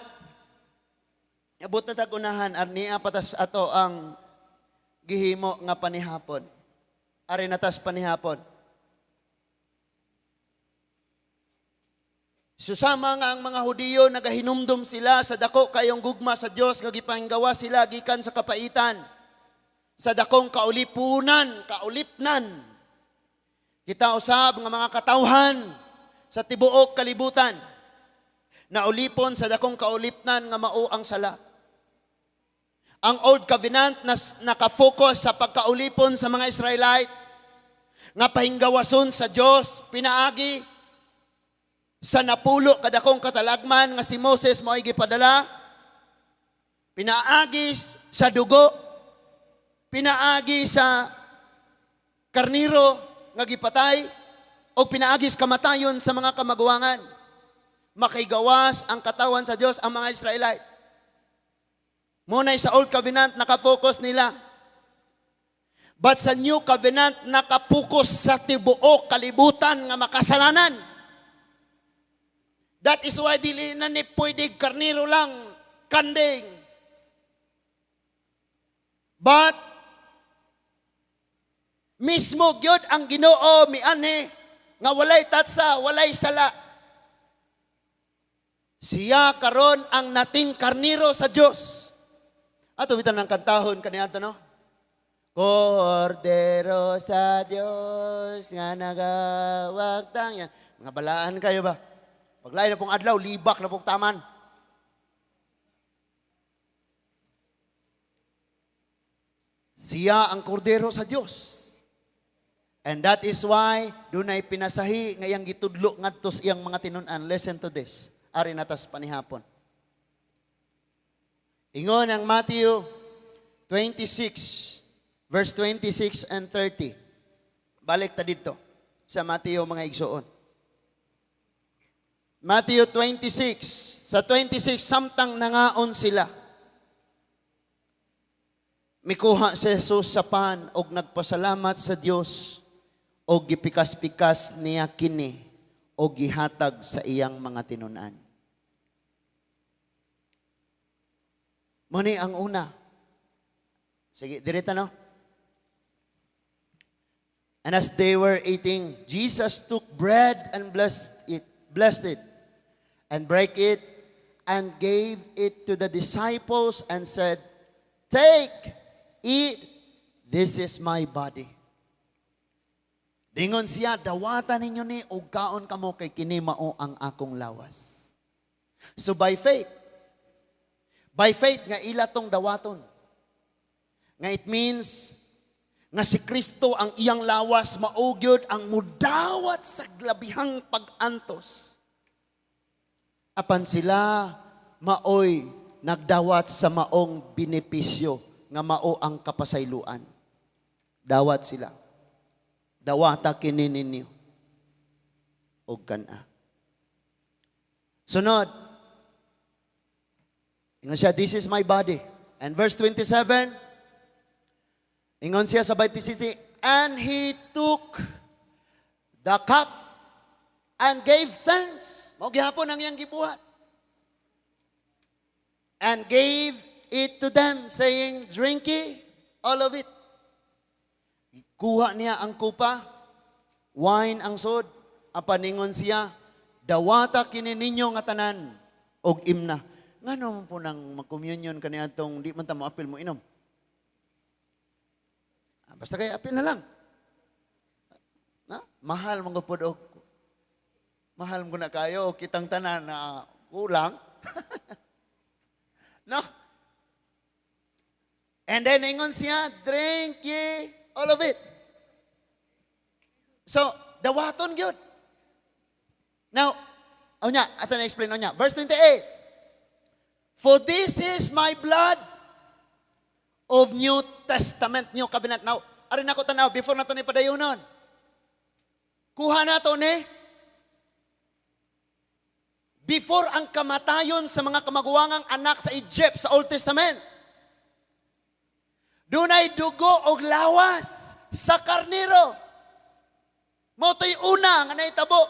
abot na tag unahan, arnia patas ato ang gihimo nga panihapon. Ari natas panihapon. Susama nga ang mga Hudiyo, nagahinumdum sila sa dako kayong gugma sa Dios nga gipanggawa sila gikan sa kapaitan, sa dakong kaulipunan, kaulipnan. Kita usab nga mga katawhan sa tibuok kalibutan, naulipon sa dakong kaulipnan nga mao ang sala. Ang Old Covenant nas nakafocus sa pagkaulipon sa mga Israelite nga pahinggawason sa Dios pinaagi sa napulo kadakong katalagman nga si Moses mao'y gipadala, pinaagi sa dugo, pinaagi sa karniro nga gipatay, o pinaagi sa kamatayon sa mga kamaguwangan. Makigawas ang katawan sa Dios ang mga Israelite. Muna sa Old Covenant nakafocus nila. But sa New Covenant nakapokus sa tibuok kalibutan nga makasalanan. That is why dili na ni pwede karniro lang, kanding. But mismo gyud ang Ginoo mianhi nga walay tatsa, walay sala. Siya karon ang nating karniro sa Dios. Ato bitan ng kantahon kaniadto, no? Kordero sa Dios nga nagawagtang. Yan. Mga balaan kayo ba? Paglain na pong adlaw, libak na pong taman. Siya ang kordero sa Dios. And that is why dunay pinasahi nga iyang gitudlo ngadto sa iyang mga tinun-an. Listen to this. Ari natas panihapon. Ingon ang Matthew 26 verse 26 and 30. Balik ta dito sa Matthew, mga igsoon. Matthew 26. Sa 26, samtang nangaon sila, mikuha si Jesus sa pan og nagpasalamat sa Dios og gipikas-pikas niya kini og gihatag sa iyang mga tinun-an. Muni ang una. Sige, direta no? And as they were eating, Jesus took bread and blessed it, and break it, and gave it to the disciples and said, "Take, eat, this is my body." Dingon siya, "Dawatan ninyo ni og kaon kamo kay kini mao ang akong lawas." So by faith nga ila tong dawaton. Nga it means nga si Kristo ang iyang lawas mao gyud ang mudawat sa glabihang pag-antos. Apan sila maoy nagdawat sa maong benepisyo nga mao ang kapasayloan. Dawat sila. "Dawata kini ninyo og kan-a." Sunod. Ingon siya, "This is my body." And verse 27, ingon siya sa 26, and he took the cup and gave thanks. Mao gihapon ang iyang gibuhat. And gave it to them, saying, "Drink ye all of it." Kuha niya ang kupa, wine ang sod, apan ningon siya, "Dawata kini ninyo nga tanan, og imna." Ngano man po nang mag-communion kaniadtong di man ta mo apil mo inom? Ah, basta kay apil na lang. Na, mahal man gud og mahal mo na kayo kitang tanan na kulang. No? And then ingon siya, "Drink ye all of it." So, dawaton gyud. Now, unya, ato na explain unya. Verse 28. "For this is my blood of New Testament, New Covenant." Now, ari nako tanaw, before na to ni padayonon. Kuha na to ni, before ang kamatayon sa mga kamaguwangang anak sa Egypt sa Old Testament, dunay dugo og lawas sa karnero. Mao to'y una nga nahitabo.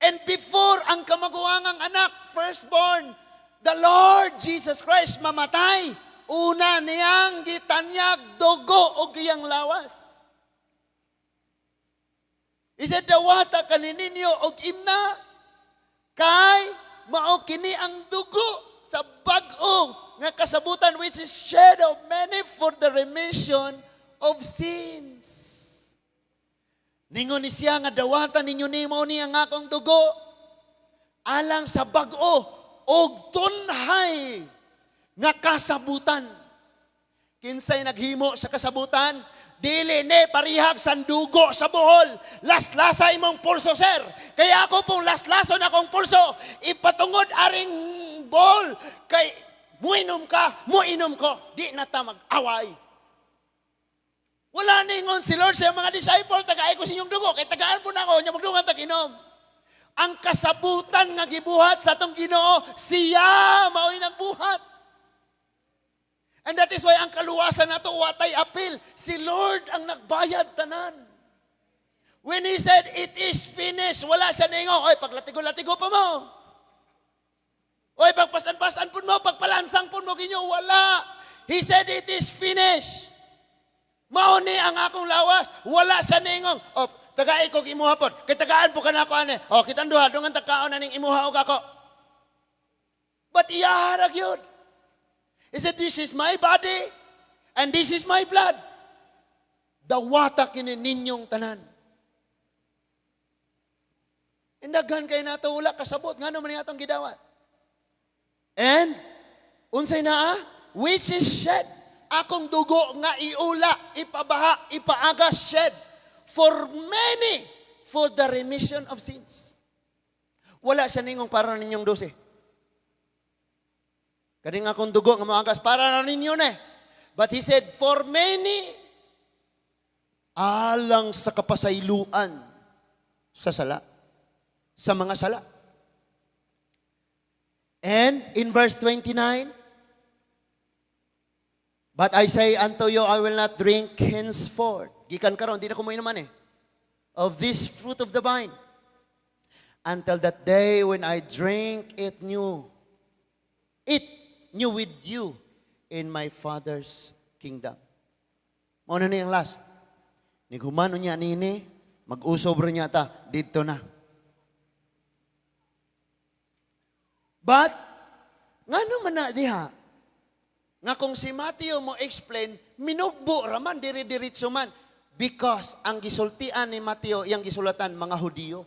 And before ang kamaguwangang anak, firstborn, the Lord Jesus Christ mamatay, una niyang gitanyag dugo og iyang lawas. He said, "Dawata kani ninyo og imna, kay mao kini ang dugo sa bag-o nga kasabutan which is shed of many for the remission of sins." Ningon ni siya nga dawatan ninyo ni mao ni ang akong dugo alang sa bag-o og tunhay nga kasabutan. Kinsay naghimo sa kasabutan? Dili ni parihag sandugo sa Bohol. Laslasa imong pulso, sir. Kaya ako pong laslason akong pulso. Ipatungod aring Bohol. Kay muinom ka, muinom ko. Di na ta mag-away. Wala ningon si Lord sa mga disciple, "Tagay ko sa inyong dugo, kay tagaan po na ako, nya magdungan tag inom." Ang kasabutan nga gibuhat sa atong Ginoo, siya mao'y nagbuhat. And that is why ang kaluwasan nato watay apil. Si Lord ang nagbayad tanan. When He said, "It is finished," wala siya ningon, "Oy, paglatigo-latigo pa mo. Oy, pagpasan-pasan po mo, pagpalansang po mo ginyo," wala. He said, "It is finished. Mao ni ang akong lawas." Wala siya ningong, "Oh, tagay ko imuha po. Kay tagaan po ka na ako ane. Oh, kitang duha, dungan tagkaon na ning imuha og ako." But iyahara gyud. He said, "This is my body and this is my blood." Dawata kini ninyong tanan. Daghan kay nato wala kasabot ngano man atong gidawat. And unsay naa? Which is shed. Akong dugo nga iula, ipabaha, ipaagas, shed for many for the remission of sins. Wala siya ningong para ninyong 12. Kaning akong dugo nga moagas para na ninyo na eh. But he said, for many, alang sa kapasayloan sa sala. Sa mga sala. And in verse 29, "But I say unto you, I will not drink henceforth." Gikan karon, di na ko moinom eh. "Of this fruit of the vine, until that day when I drink it new with you in my Father's kingdom." Mao na ni ang last. Nighumano niya nini, mag-usob ra niya ta, dito na. But, ngano man na diha? Nga kung si Matthew mo explain, minugbo raman, diri-diritso man. Because ang gisultian ni Matthew, iyang gisulatan, mga Hudiyo.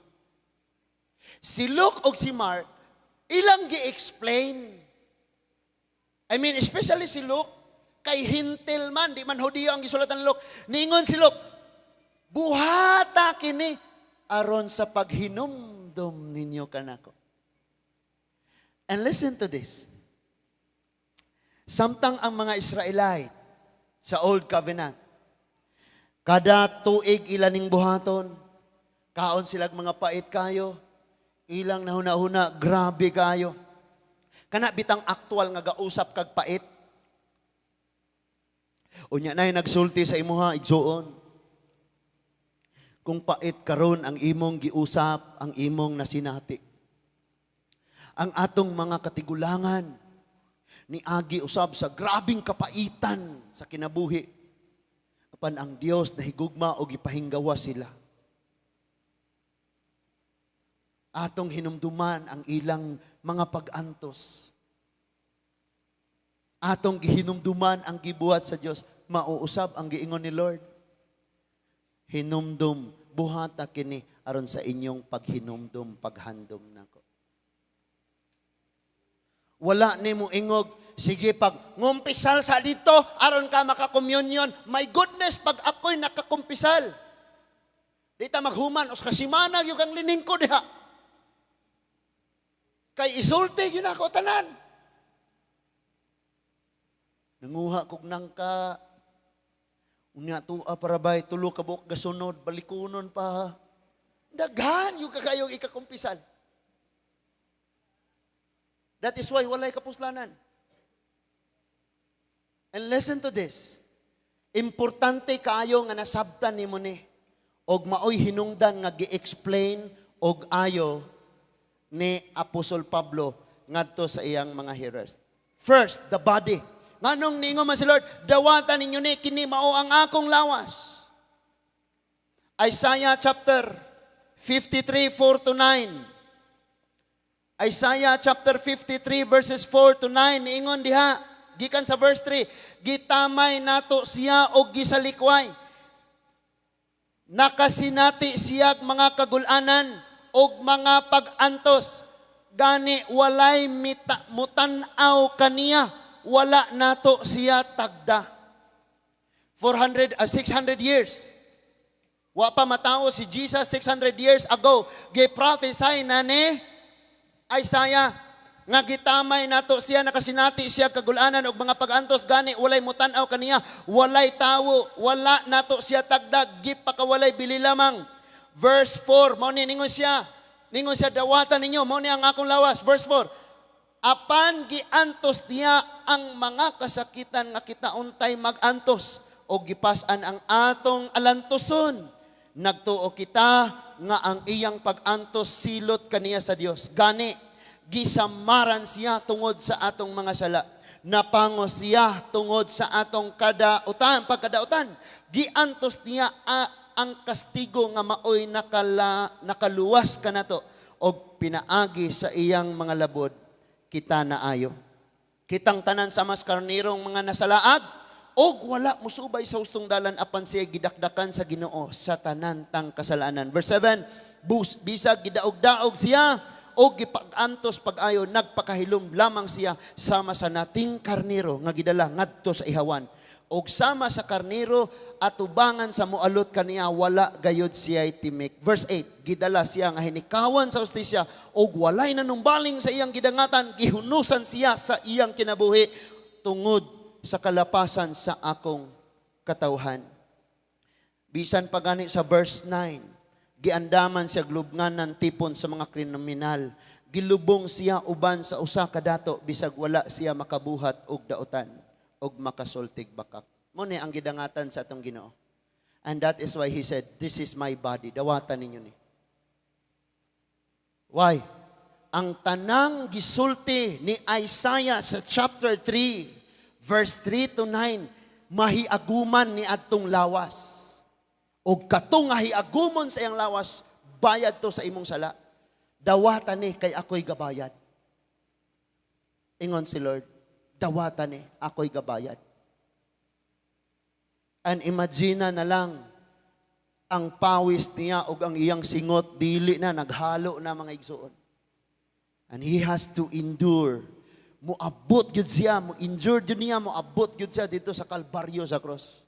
Si Luke o si Mark, ilang gi-explain. I mean, especially si Luke, kay Hentil man, di man Hudiyo ang gisulatan ni Luke. Ningon si Luke, "Buhata kini aron sa paghinumdum ninyo kanako." And listen to this. Samtang ang mga Israelite sa Old Covenant, kada tuig ila ning buhaton, kaon silag mga pait kayo, ilang nahuna-huna, grabe kayo. Kana bitang aktual nga gausap kag pait. Unya na nagsulti sa imuha, igsuon. Kung pait karon ang imong giusap, ang imong nasinati. Ang atong mga katigulangan ni agi usab sa grabing kapaitan sa kinabuhi. Apan ang Dios nahigugma og gipahinggawa sila. Atong hinumduman ang ilang mga pag-antos. Atong gihinumduman ang gibuhat sa Dios, mauusab ang giingon ni Lord. Hinumdum, buhata kini aron sa inyong paghinumdum, paghandom nako. Wala nimo ingog, sige pag ngumpisal sa dito, aron ka makakommunion. My goodness, pag ako'y nakakumpisal. Di ta maghuman, os kasimana yung kang liningkod diha. Kay isulti gyud ako tanan. Nanguha kog nangka. Unya tuwa para bay tulo ka buok gasunod, balikunon pa. Daghan yung kakayong ikakumpisal. That is why walay kapuslanan. And listen to this. Importante kaayo nga nasabtan nimo ni og maoy hinungdan nga gi-explain og ayo ni Apostol Pablo ngadto sa iyang mga hearers. First, the body. Nganong niingon man si Lord, "Dawatan ninyo ni, kini mao ang akong lawas." Isaiah chapter 53, 4 to 9. Isaiah chapter 53 verses 4 to 9, niingon diha gikan sa verse 3, "Gitamay nato siya og gisalikway. Nakasinati siyag mga kagulanan og mga pag-antos. Gani walay mita, mutan-aw kaniya, wala nato siya tagda." 400 600 years. Wa pa matao si Jesus 600 years ago. Gi-prophesy na ni Isaiah nga gitamay nato siya, nakasinati siya kagulanan og mga pag-antos, gani walay mutan-aw kaniya, walay tawo, wala nato siya tagdag, gipakawalay bili lamang. Verse 4, mao ni ningon siya, "Dawatan ninyo, mao ni ang akong lawas." Verse 4, "Apan giantos niya ang mga kasakitan nga kita untay magantos o gipas-an ang atong alantuson. Nagtuo kita nga ang iyang pag-antos silot kaniya sa Dios. Gani gisamaran siya tungod sa atong mga sala. Napango siya tungod sa atong kadautan, pagkadautan. Giantos niya ang kastigo nga maoy nakaluwas kanato og pinaagi sa iyang mga labod kita naayo. Kitang tanan sa mas karnirong mga nasalaag, Og wala musubay sa hustong dalan, apan siya gidakdakan sa Ginoo sa tanan tang kasalanan. Verse 7, bisag gidaog-daog siya og gipag-antos pag-ayo, nagpakahilom lamang siya sama sa nating karnero nga gidala ngadto sa ihawan. Og sama sa karnero atubangan sa mualot kaniya, wala gayod siya timik. Verse 8, gidala siya nga hinikawan sa hustisya og walay nanumbaling sa iyang gidangatan, gihunusan siya sa iyang kinabuhi tungod sa kalapasan sa akong katawhan. Bisan pa gani sa verse 9, giandaman siya lubngan ng tipon sa mga kriminal. Gilubong siya uban sa usa ka dato bisag wala siya makabuhat og dautan og makasultig bakak. Mao ni ang gidangatan sa atong Ginoo. And that is why he said, "This is my body. Dawatan ninyo ni." Why? Ang tanang gisulti ni Isaiah sa chapter 3, verse 3 to 9, mahiaguman ni adtong lawas. O katong nga hiagumon sa iyang lawas, bayad to sa imong sala. "Dawatan ni kay ako'y gabayad." Ingon si Lord, "Dawatan ni, ako'y gabayad." And imagine na lang, ang pawis niya o ang iyang singot, dili na, naghalo na, mga igsuon. And he has to endure. Muabot gyud siya, mo endure gyud niya, muabot gyud siya dito sa Kalbaryo, sa cross.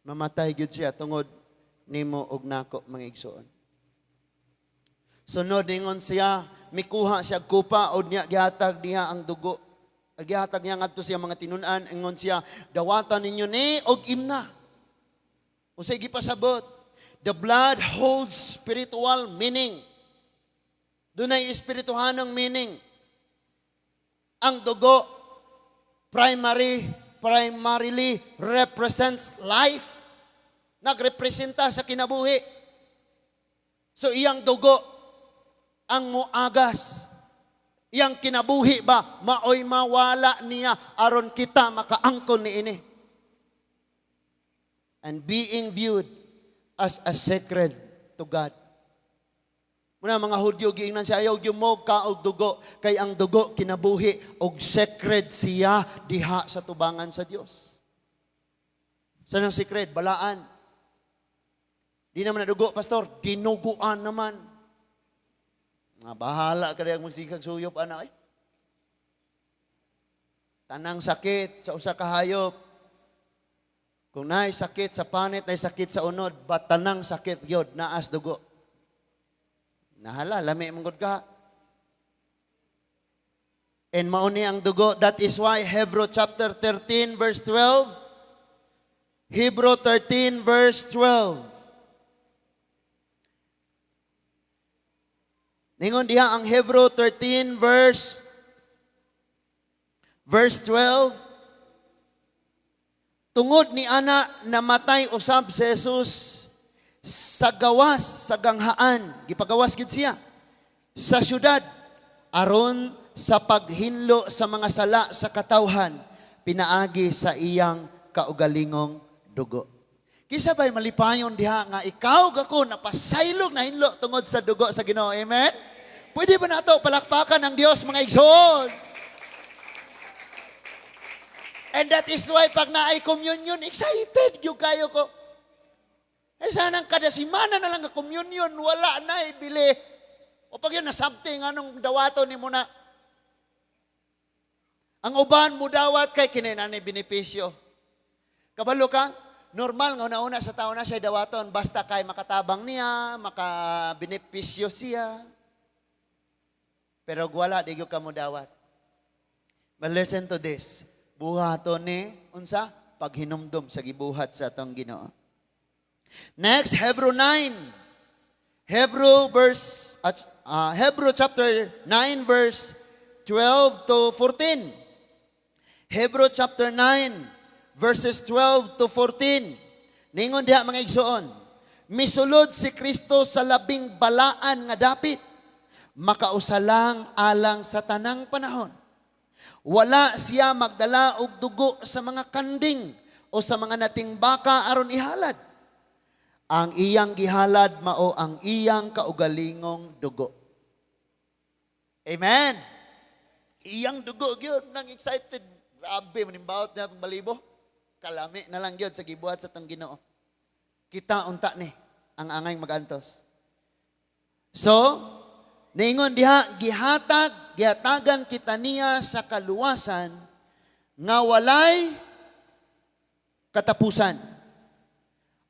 Mamatay gyud siya tungod nimo og nako, mga igsuon. Sunod, ningon siya, mikuha siya kupa o niya gihatag niya ang dugo. Gihatag niya ngadto siya mga tinun-an, ingon siya, "Dawatan ninyo ni og imna." Unsay gipasabot? The blood holds spiritual meaning. Dunay espirituhanong meaning. Ang dugo primarily represents life. Nagrepresenta sa kinabuhi. So iyang dugo ang muagas. Iyang kinabuhi ba maoy mawala niya aron kita makaangkon niini. And being viewed as a sacred to God. Muna mga Hudyo giingnan siya, "Ayaw gyud mo kaog dugo kay ang dugo kinabuhi og sacred siya diha sa tubangan sa Dios." Sa nang sacred, balaan. "Di naman na dugo, Pastor, dinuguan naman." Nga bahala ka diha magsikag suyop ana ay. Tanang sakit sa usa ka hayop. Kung naay sakit sa panit, naay sakit sa unod, but tanang sakit gyud naas dugo. Nahala, lami man gud ka. And mauni ang dugo. That is why Hebrew chapter 13 verse 12. Hebrew 13 verse 12. Ningon diha ang Hebrew 13 verse 12. Tungod ni ana, namatay usab si Jesus sa gawas sa ganghaan, gipagawas gid siya sa syudad aron sa paghinlo sa mga sala sa katawhan pinaagi sa iyang kaugalingong dugo. Kinsa bay malipayon diha nga ikaw gako napasaylog, nahinlo tungod sa dugo sa Ginoo? Amen. Pwede ba nato palakpakan ang Dios, mga igsoon? And that is why pag naay communion, excited gyud kayo ko. Eh sanang kada simana na lang ang communion, wala na ibili. O pag yun, nasabti anong dawaton ni mo na. Ang uban mo dawat kay kini na ni benepisyo. Kabalo ka, normal nga una-una sa tao na siya dawaton, basta kay makatabang niya, makabenepisyo siya. Pero wala, di gyud ka mo dawat. But listen to this. Buhaton ni, unsa? Paghinumdom sa gibuhat sa atong Ginoo. Next, Hebrew 9. Hebrew chapter 9 verse 12 to 14. Hebrew chapter 9 verses 12 to 14. Ningon diha, mga igsoon, misulod si Kristo sa labing balaan nga dapit, makausalang alang sa tanang panahon. Wala siya magdala og dugo sa mga kanding o sa mga nating baka aron ihalad. Ang iyang gihalad mao ang iyang kaugalingong dugo. Amen. Iyang dugo gyud nang excited. Grabe, manimbawot niya atong balibo. Kalami na lang gyud sa gibuhat sa atong Ginoo. Kita unta ni ang angay magantos. So, niingon diha, gihatag, gihatagan kita niya sa kaluwasan nga walay katapusan.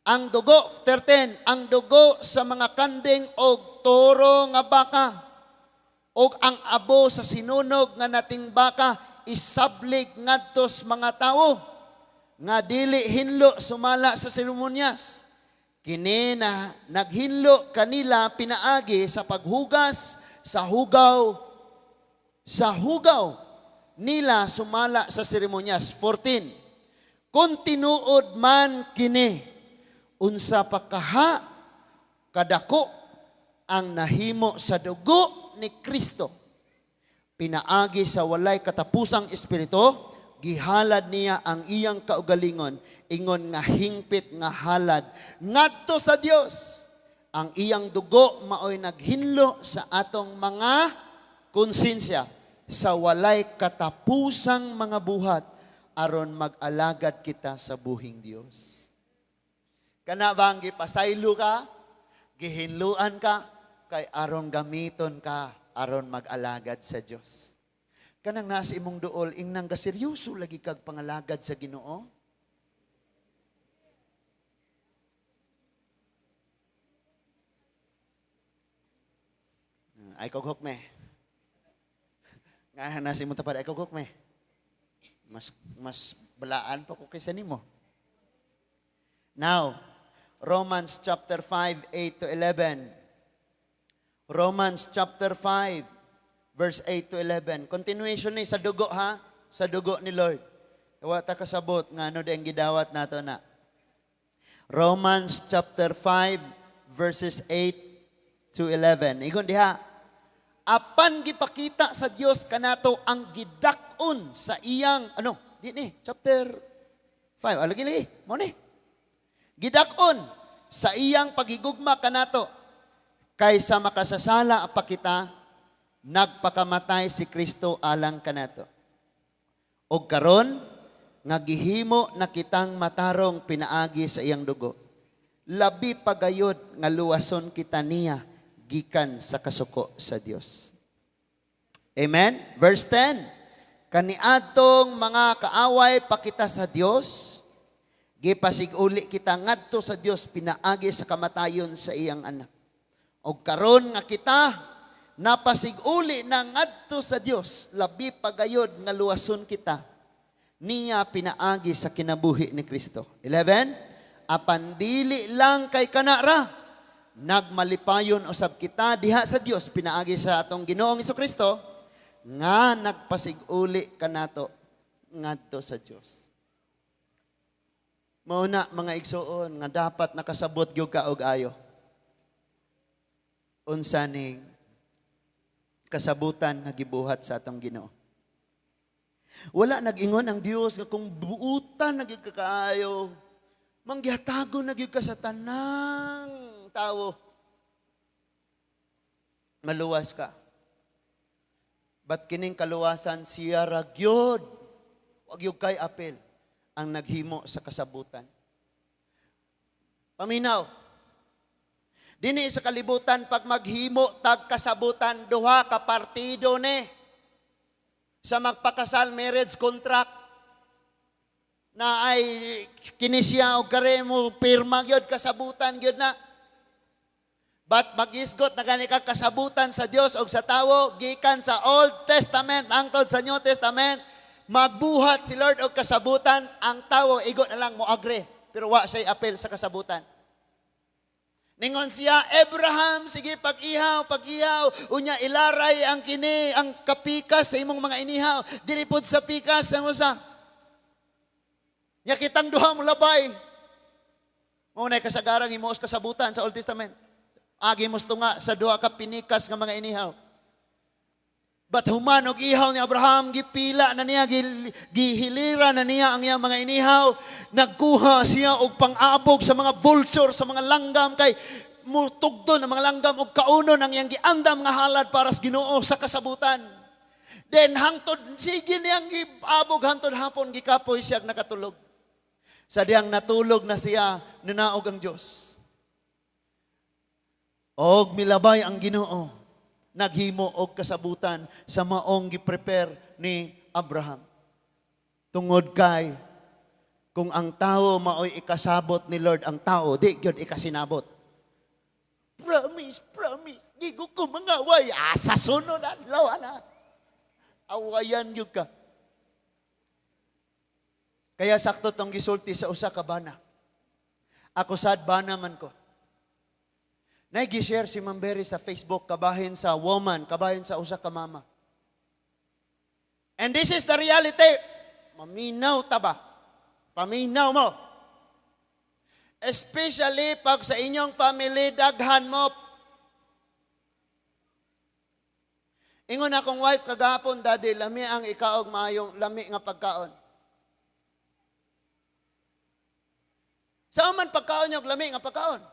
Ang dugo, 13, ang dugo sa mga kanding og toro nga baka og ang abo sa sinunog nga nating baka isablig ngadto sa mga tawo nga dili hinlo sumala sa seremonyas. Kini na naghinlo kanila pinaagi sa paghugas sa hugaw nila sumala sa seremonyas. 14. Kung tinuod man kini, unsa pa kaha kadako ang nahimo sa dugo ni Kristo. Pinaagi sa walay katapusang espiritu, gihalad niya ang iyang kaugalingon, ingon nga hingpit nga halad ngadto sa Dios. Ang iyang dugo maoy naghinlo sa atong mga konsensya sa walay katapusang mga buhat aron mag-alagad kita sa buhing Dios. Kana bang gipasaylo ka, gihinluan ka, kay aron gamiton ka, aron mag-alagad sa Dios. Kanang nasa imong duol, ingnang ga seryoso lagi kag pangalagad sa Ginoo. Ay kog hukme. Nga nasa imong tapad, ay kog hukme. Mas balaan pa ko kaysa nimo. Now, Romans chapter 5, 8 to 11. Romans chapter 5, verse 8 to 11. Continuation ni sa dugo ha, sa dugo ni Lord. Wa ta kasabot nga ano ang gidawat nato na. Romans chapter 5, verses 8 to 11. Ingon diha, apan gipakita sa Dios kanato ang gidak-on sa iyang ano, di ni chapter 5. Ah, lagi lagi, mo ni. Gidak-on sa iyang paghigugma kanato kaysa makasasala pa kita, nagpakamatay si Kristo alang kanato. Og karon nga gihimo na kitang matarong pinaagi sa iyang dugo, labi pa gayod nga luwason kita niya gikan sa kasuko sa Dios. Amen? Verse 10. Kaniadtong mga kaaway pa kita sa Dios, gipasig-uli kita ngadto sa Dios pinaagi sa kamatayon sa iyang anak. Og karon nga kita napasig-uli na ngadto sa Dios, labi pa gayod nga luwason kita niya pinaagi sa kinabuhi ni Kristo. 11. Apan dili lang kay kanara, nagmalipayon usab kita diha sa Dios pinaagi sa atong Ginoong Kristo nga nagpasig-uli kanato ngadto sa Dios. Mao na, mga igsuon, nga dapat nakasabot gyud ka og ayo unsa ning kasabutan nga gibuhat sa atong Ginoo. Wala nag-ingon ang Dios nga kung buutan na gyud ka kaayo, manggihatagon na gyud ka sa tanang tawo, maluwas ka. But kining kaluwasan, siya ra gyud. Wag gyud kay apel ang naghimo sa kasabutan. Paminaw. Dini sa kalibutan, pag maghimo tag kasabutan, duha ka partido ni. Sa magpakasal, marriage contract na ay kini siya og kare mo pirma gyud, kasabutan gyud na. But magisgot na gani ka kasabutan sa Dios og sa tawo gikan sa Old Testament hangtod sa New Testament, magbuhat si Lord og kasabutan, ang tawo igo na lang mo agree pero wa siya apel sa kasabutan. Ningon siya, "Abraham, sige pag-ihaw, pag-ihaw, unya ilaray ang kini, ang kapikas sa imong mga inihaw, diri pod sa pikas ang usa." Nya kitang duha mo labay. Mao na kasagarang himuos kasabutan sa Old Testament. Agi mo tunga sa duha ka pinikas nga mga inihaw. But human og ihaw ni Abraham, gipila na niya, gihilira na niya ang iyang mga inihaw. Nagkuha siya og pang-abog sa mga vulture, sa mga langgam, kay mutugdon ang mga langgam og kaunon ang iyang giandam nga halad para sa Ginoo sa kasabutan. Then hangtod sige niyang giabog hangtod hapon, gikapoy siya, nakatulog. Sa diyang natulog na siya, nanaog ang Dios. Og milabay ang Ginoo, naghimo og kasabutan sa maong gi-prepare ni Abraham. Tungod kay kung ang tao maoy ikasabot ni Lord, ang tao di gyud ikasinabot. Promise, promise, di ko mangaway. Ah, sa sunod adlaw ana. Awayan gyud ka. Kaya sakto tong gisulti sa usa ka bana. Ako sad, bana man ko. Nay gi-share si Ma'am Berry sa Facebook kabahin sa woman, kabahin sa usa ka mama. And this is the reality. Maminaw ta ba? Paminaw mo. Especially pag sa inyong family, daghan mo. Ingon akong wife kagahapon, "Daddy, lami ang ikaog, maayong lami nga pagkaon." Sa man pagkaon niyo, lami nga pagkaon.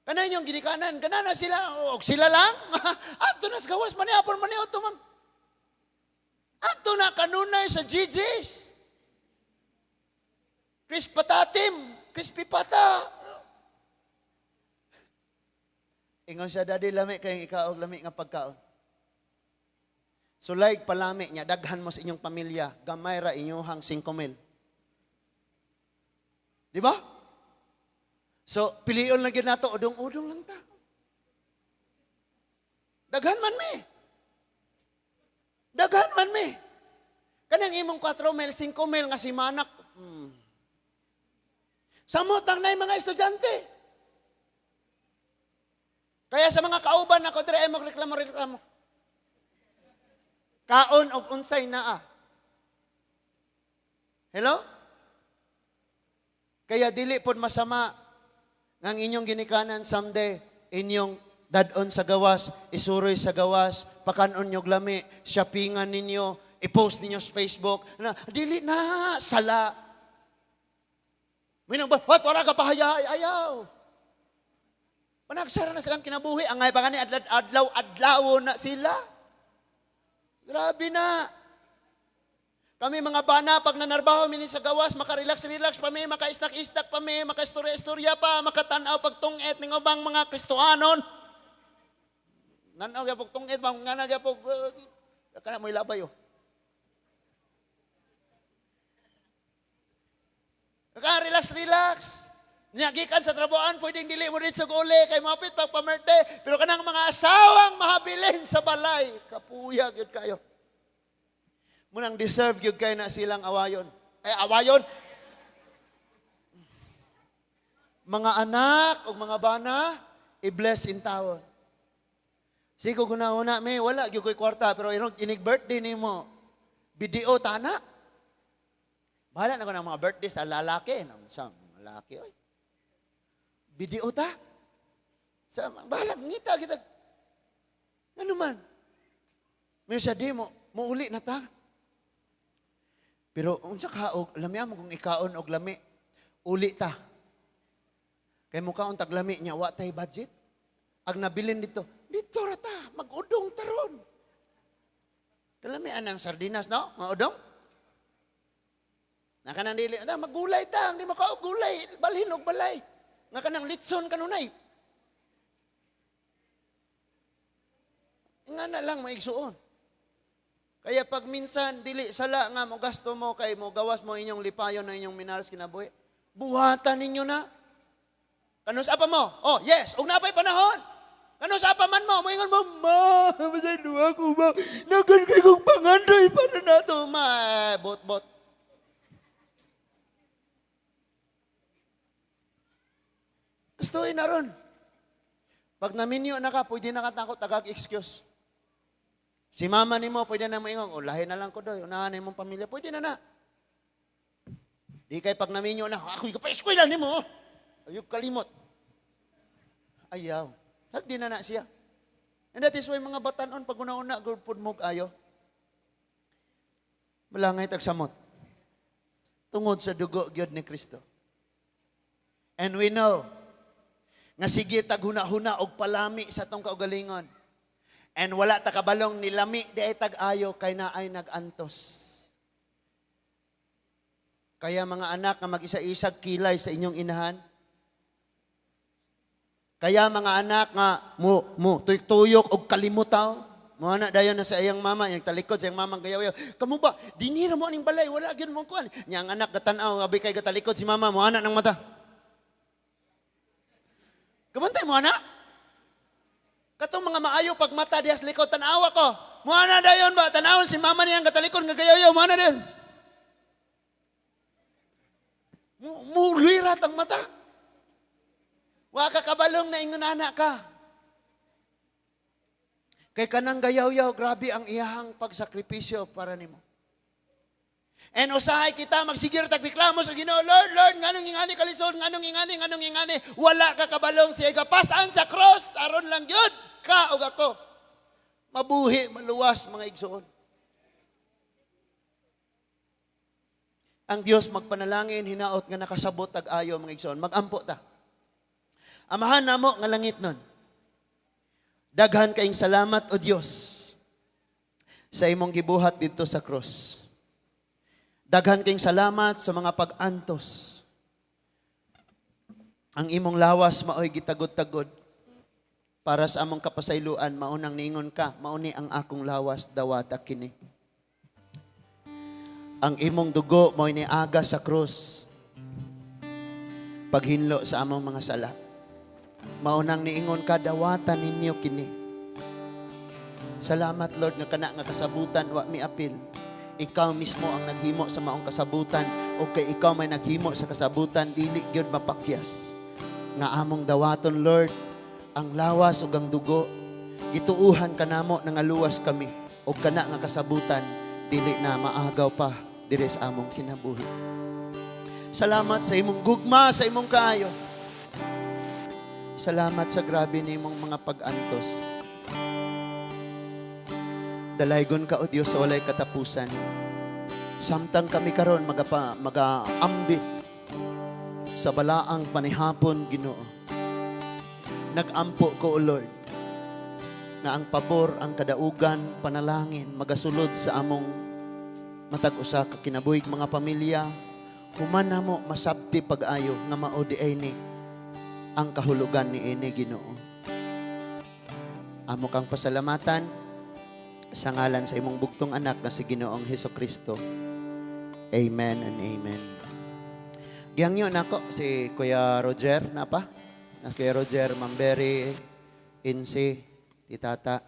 Kanay inyong ginikanan, kanana sila, og sila lang. Adto na sa gawas, maniapon, maniato man. Adto na kanunay sa GG's. Crisp patatim, crispy pata. Ingon siya, "Daddy, lami kayong ikaog, lami nga pagkaon." So like palami niya, daghan mo sa inyong pamilya, gamay ra inyuhang 5 mil. Di ba? So, pilion lang gyud nato, udong-udong lang ta. Daghan man mi. Daghan man mi. Kanang imong 4 mil, 5 mil nga si manak. Samot ang nay mga estudyante. Kaya sa mga kauban ako dire ay magreklamo-reklamo. Kaon og unsay naa. Hello? Kaya dili pod masama nga ang inyong ginikanan someday inyong dad-on sa gawas, isuroy sa gawas, pakanon nyo lami, shoppingan ninyo, i-post ninyo sa Facebook, na dili na sala. Minang ba, what, wala ka pahayay, ayaw. Panagsara na silang kinabuhi, angay pa gani adlaw, adlaw, adlaw na sila. Grabe na. Kami mga bana, pag nanarbaho mini sa gawas, makarelax-relax pa mi, maka-istak-istak pa mi, maka-istorya-istorya pa, makatanaw pagtungit ning ubang mga Kristohanon. Nanaw gyapon tungit, mga nga gyapon, kana mo ilabay oh. Kaka-relax, relax. Nya gikan sa trabahoan, pwedeng dili mo rin sa guli, kay mapit pagpamerte. Pero kanang mga asawang mahabilin sa balay, kapuya gyud kayo. Munang deserve gyud kayo na silang awayon. Eh, awayon! Mga anak o mga bana, i-bless in taon. Sigo guna-una, may wala gyud ko'y kwarta, pero inig birthday nimo, video tana. Bahala na ko ng mga birthday sa lalaki. Nang sa lalaki, oy. Video ta. Sa, bahala, ngita kita. Ano man? May siya di mo, muuli na ta. Pero unsa ka og lami mo kung ikaon og lami, uli ta. Kay mukaon tag lami nya wa tay budget. Ag nabilin dito, dito ra ta, mag-udong taron. Kalami anang sardinas, no? Nga udong. Na kanang dili, na magulay ta, hindi makaog gulay, balhin og balay. Nga kanang litson kanunay. Nga na lang maigsuon. Kaya pag minsan dili sala nga mo gasto mo kay mo gawas mo inyong lipayon na inyong minalas kinabuhi. Buhatan ninyo na. Kanus apa mo? Oh, yes, ug napay panahon. Kanus apa man mo? Moingon mo, ma, masay duha ko ba? Nagan kay kong pangandoy para nato, ma, bot bot. Gustuin na ron. Pag naminyo na ka, pwede na ka takot, tagag excuse. Si mama ni mo, pwede na moingon, oh, lahi na lang ko doy, unahan na imong pamilya, pwede na na. Di kay pag naminyo na, ako'y pa-eskwela ni mo. Ayog kalimot. Ayaw. Hagdi na na siya. And that is why mga batanon, pag una-una, good food mo ayo. Malangay tagsamot. Tungod sa dugo gyud ni Kristo. And we know, nga sige taghuna-huna og palami sa tong kaugalingon. And wala ta kabalong nilami diay tag ayo kay naay nag-antos. Kaya mga anak nga mag-isa-isag kilay sa inyong inahan. Kaya mga anak nga mo tuyok-tuyok og kalimutaw. Mo ana dayon na sa iyang mama, iyang talikod sa iyang mama gayaw. "Kamo ba, dinira mo aning balay, wala gyud mo kuan." Nya ang anak gatan-aw, abi kay gatalikod si mama, mo ana ng mata. Kabantay mo ana? Katong mga maayo pag mata diha sa likod, tan-awa ko. Mo ana dayon ba, tan-awon si mama niyang gatalikod nga gayaw, mo ana dayon. Mo lirat ang mata. Wa ka kabalong na ingon ana ka. Kay kanang gayaw-yaw, grabe ang iyahang pagsakripisyo para nimo. And usahay kita magsigir tag reklamo sa Ginoo, "Lord, Lord, nganong ingani kalisod, nganong ingani, nganong ingani?" Wala ka kabalong siya gapasan sa cross aron lang gyud ka ug ako mabuhi, maluwas, mga igsoon. Ang Dios magpanalangin hinaot nga nakasabot tag ayo, mga igsoon. Magampo ta. Amahan namo nga langit nun. Daghan kaayong salamat, O Dios, sa imong gibuhat didto sa cross. Daghan kayong salamat sa mga pag-antos. Ang imong lawas maoy gitagod-tagod para sa among kapasayloan. Maunang niingon ka, "Mao ni ang akong lawas, dawata kini." Ang imong dugo mao'y niaga sa krus paghinlo sa among mga sala. Maunang niingon ka, "Dawata ninyo kini." Salamat, Lord, nga kana nga kasabutan wa mi apil. Ikaw mismo ang naghimo sa maong kasabutan o kay ikaw may naghimo sa kasabutan, dili gyud mapakyas. Nga among dawaton, Lord, ang lawas ug ang dugo, gituuhan ka namo nga luwas kami og kana nga kasabutan dili na maagaw pa diri sa among kinabuhi. Salamat sa imong gugma, sa imong kaayo. Salamat sa grabe nimong mga pag-antos. Dalaygon ka, O Diyos, sa walay katapusan. Samtang kami karon magaambi sa balaang panihapon, Ginoo. Nag-ampo ko, O Lord, na ang pabor, ang kadaugan, panalangin, magasulod sa among matag usa ka kinabuhig, mga pamilya, human namo masabti pag-ayo nga mao diay ni ang kahulugan ni ini, Ginoo. Amo kang pasalamatan sa ngalan sa imong bugtong anak na si Ginoong Heso Kristo. Amen and amen. Gihangyo nako si Kuya Roger na pa. Na Kuya Roger, Mamberi, Insi, Titata.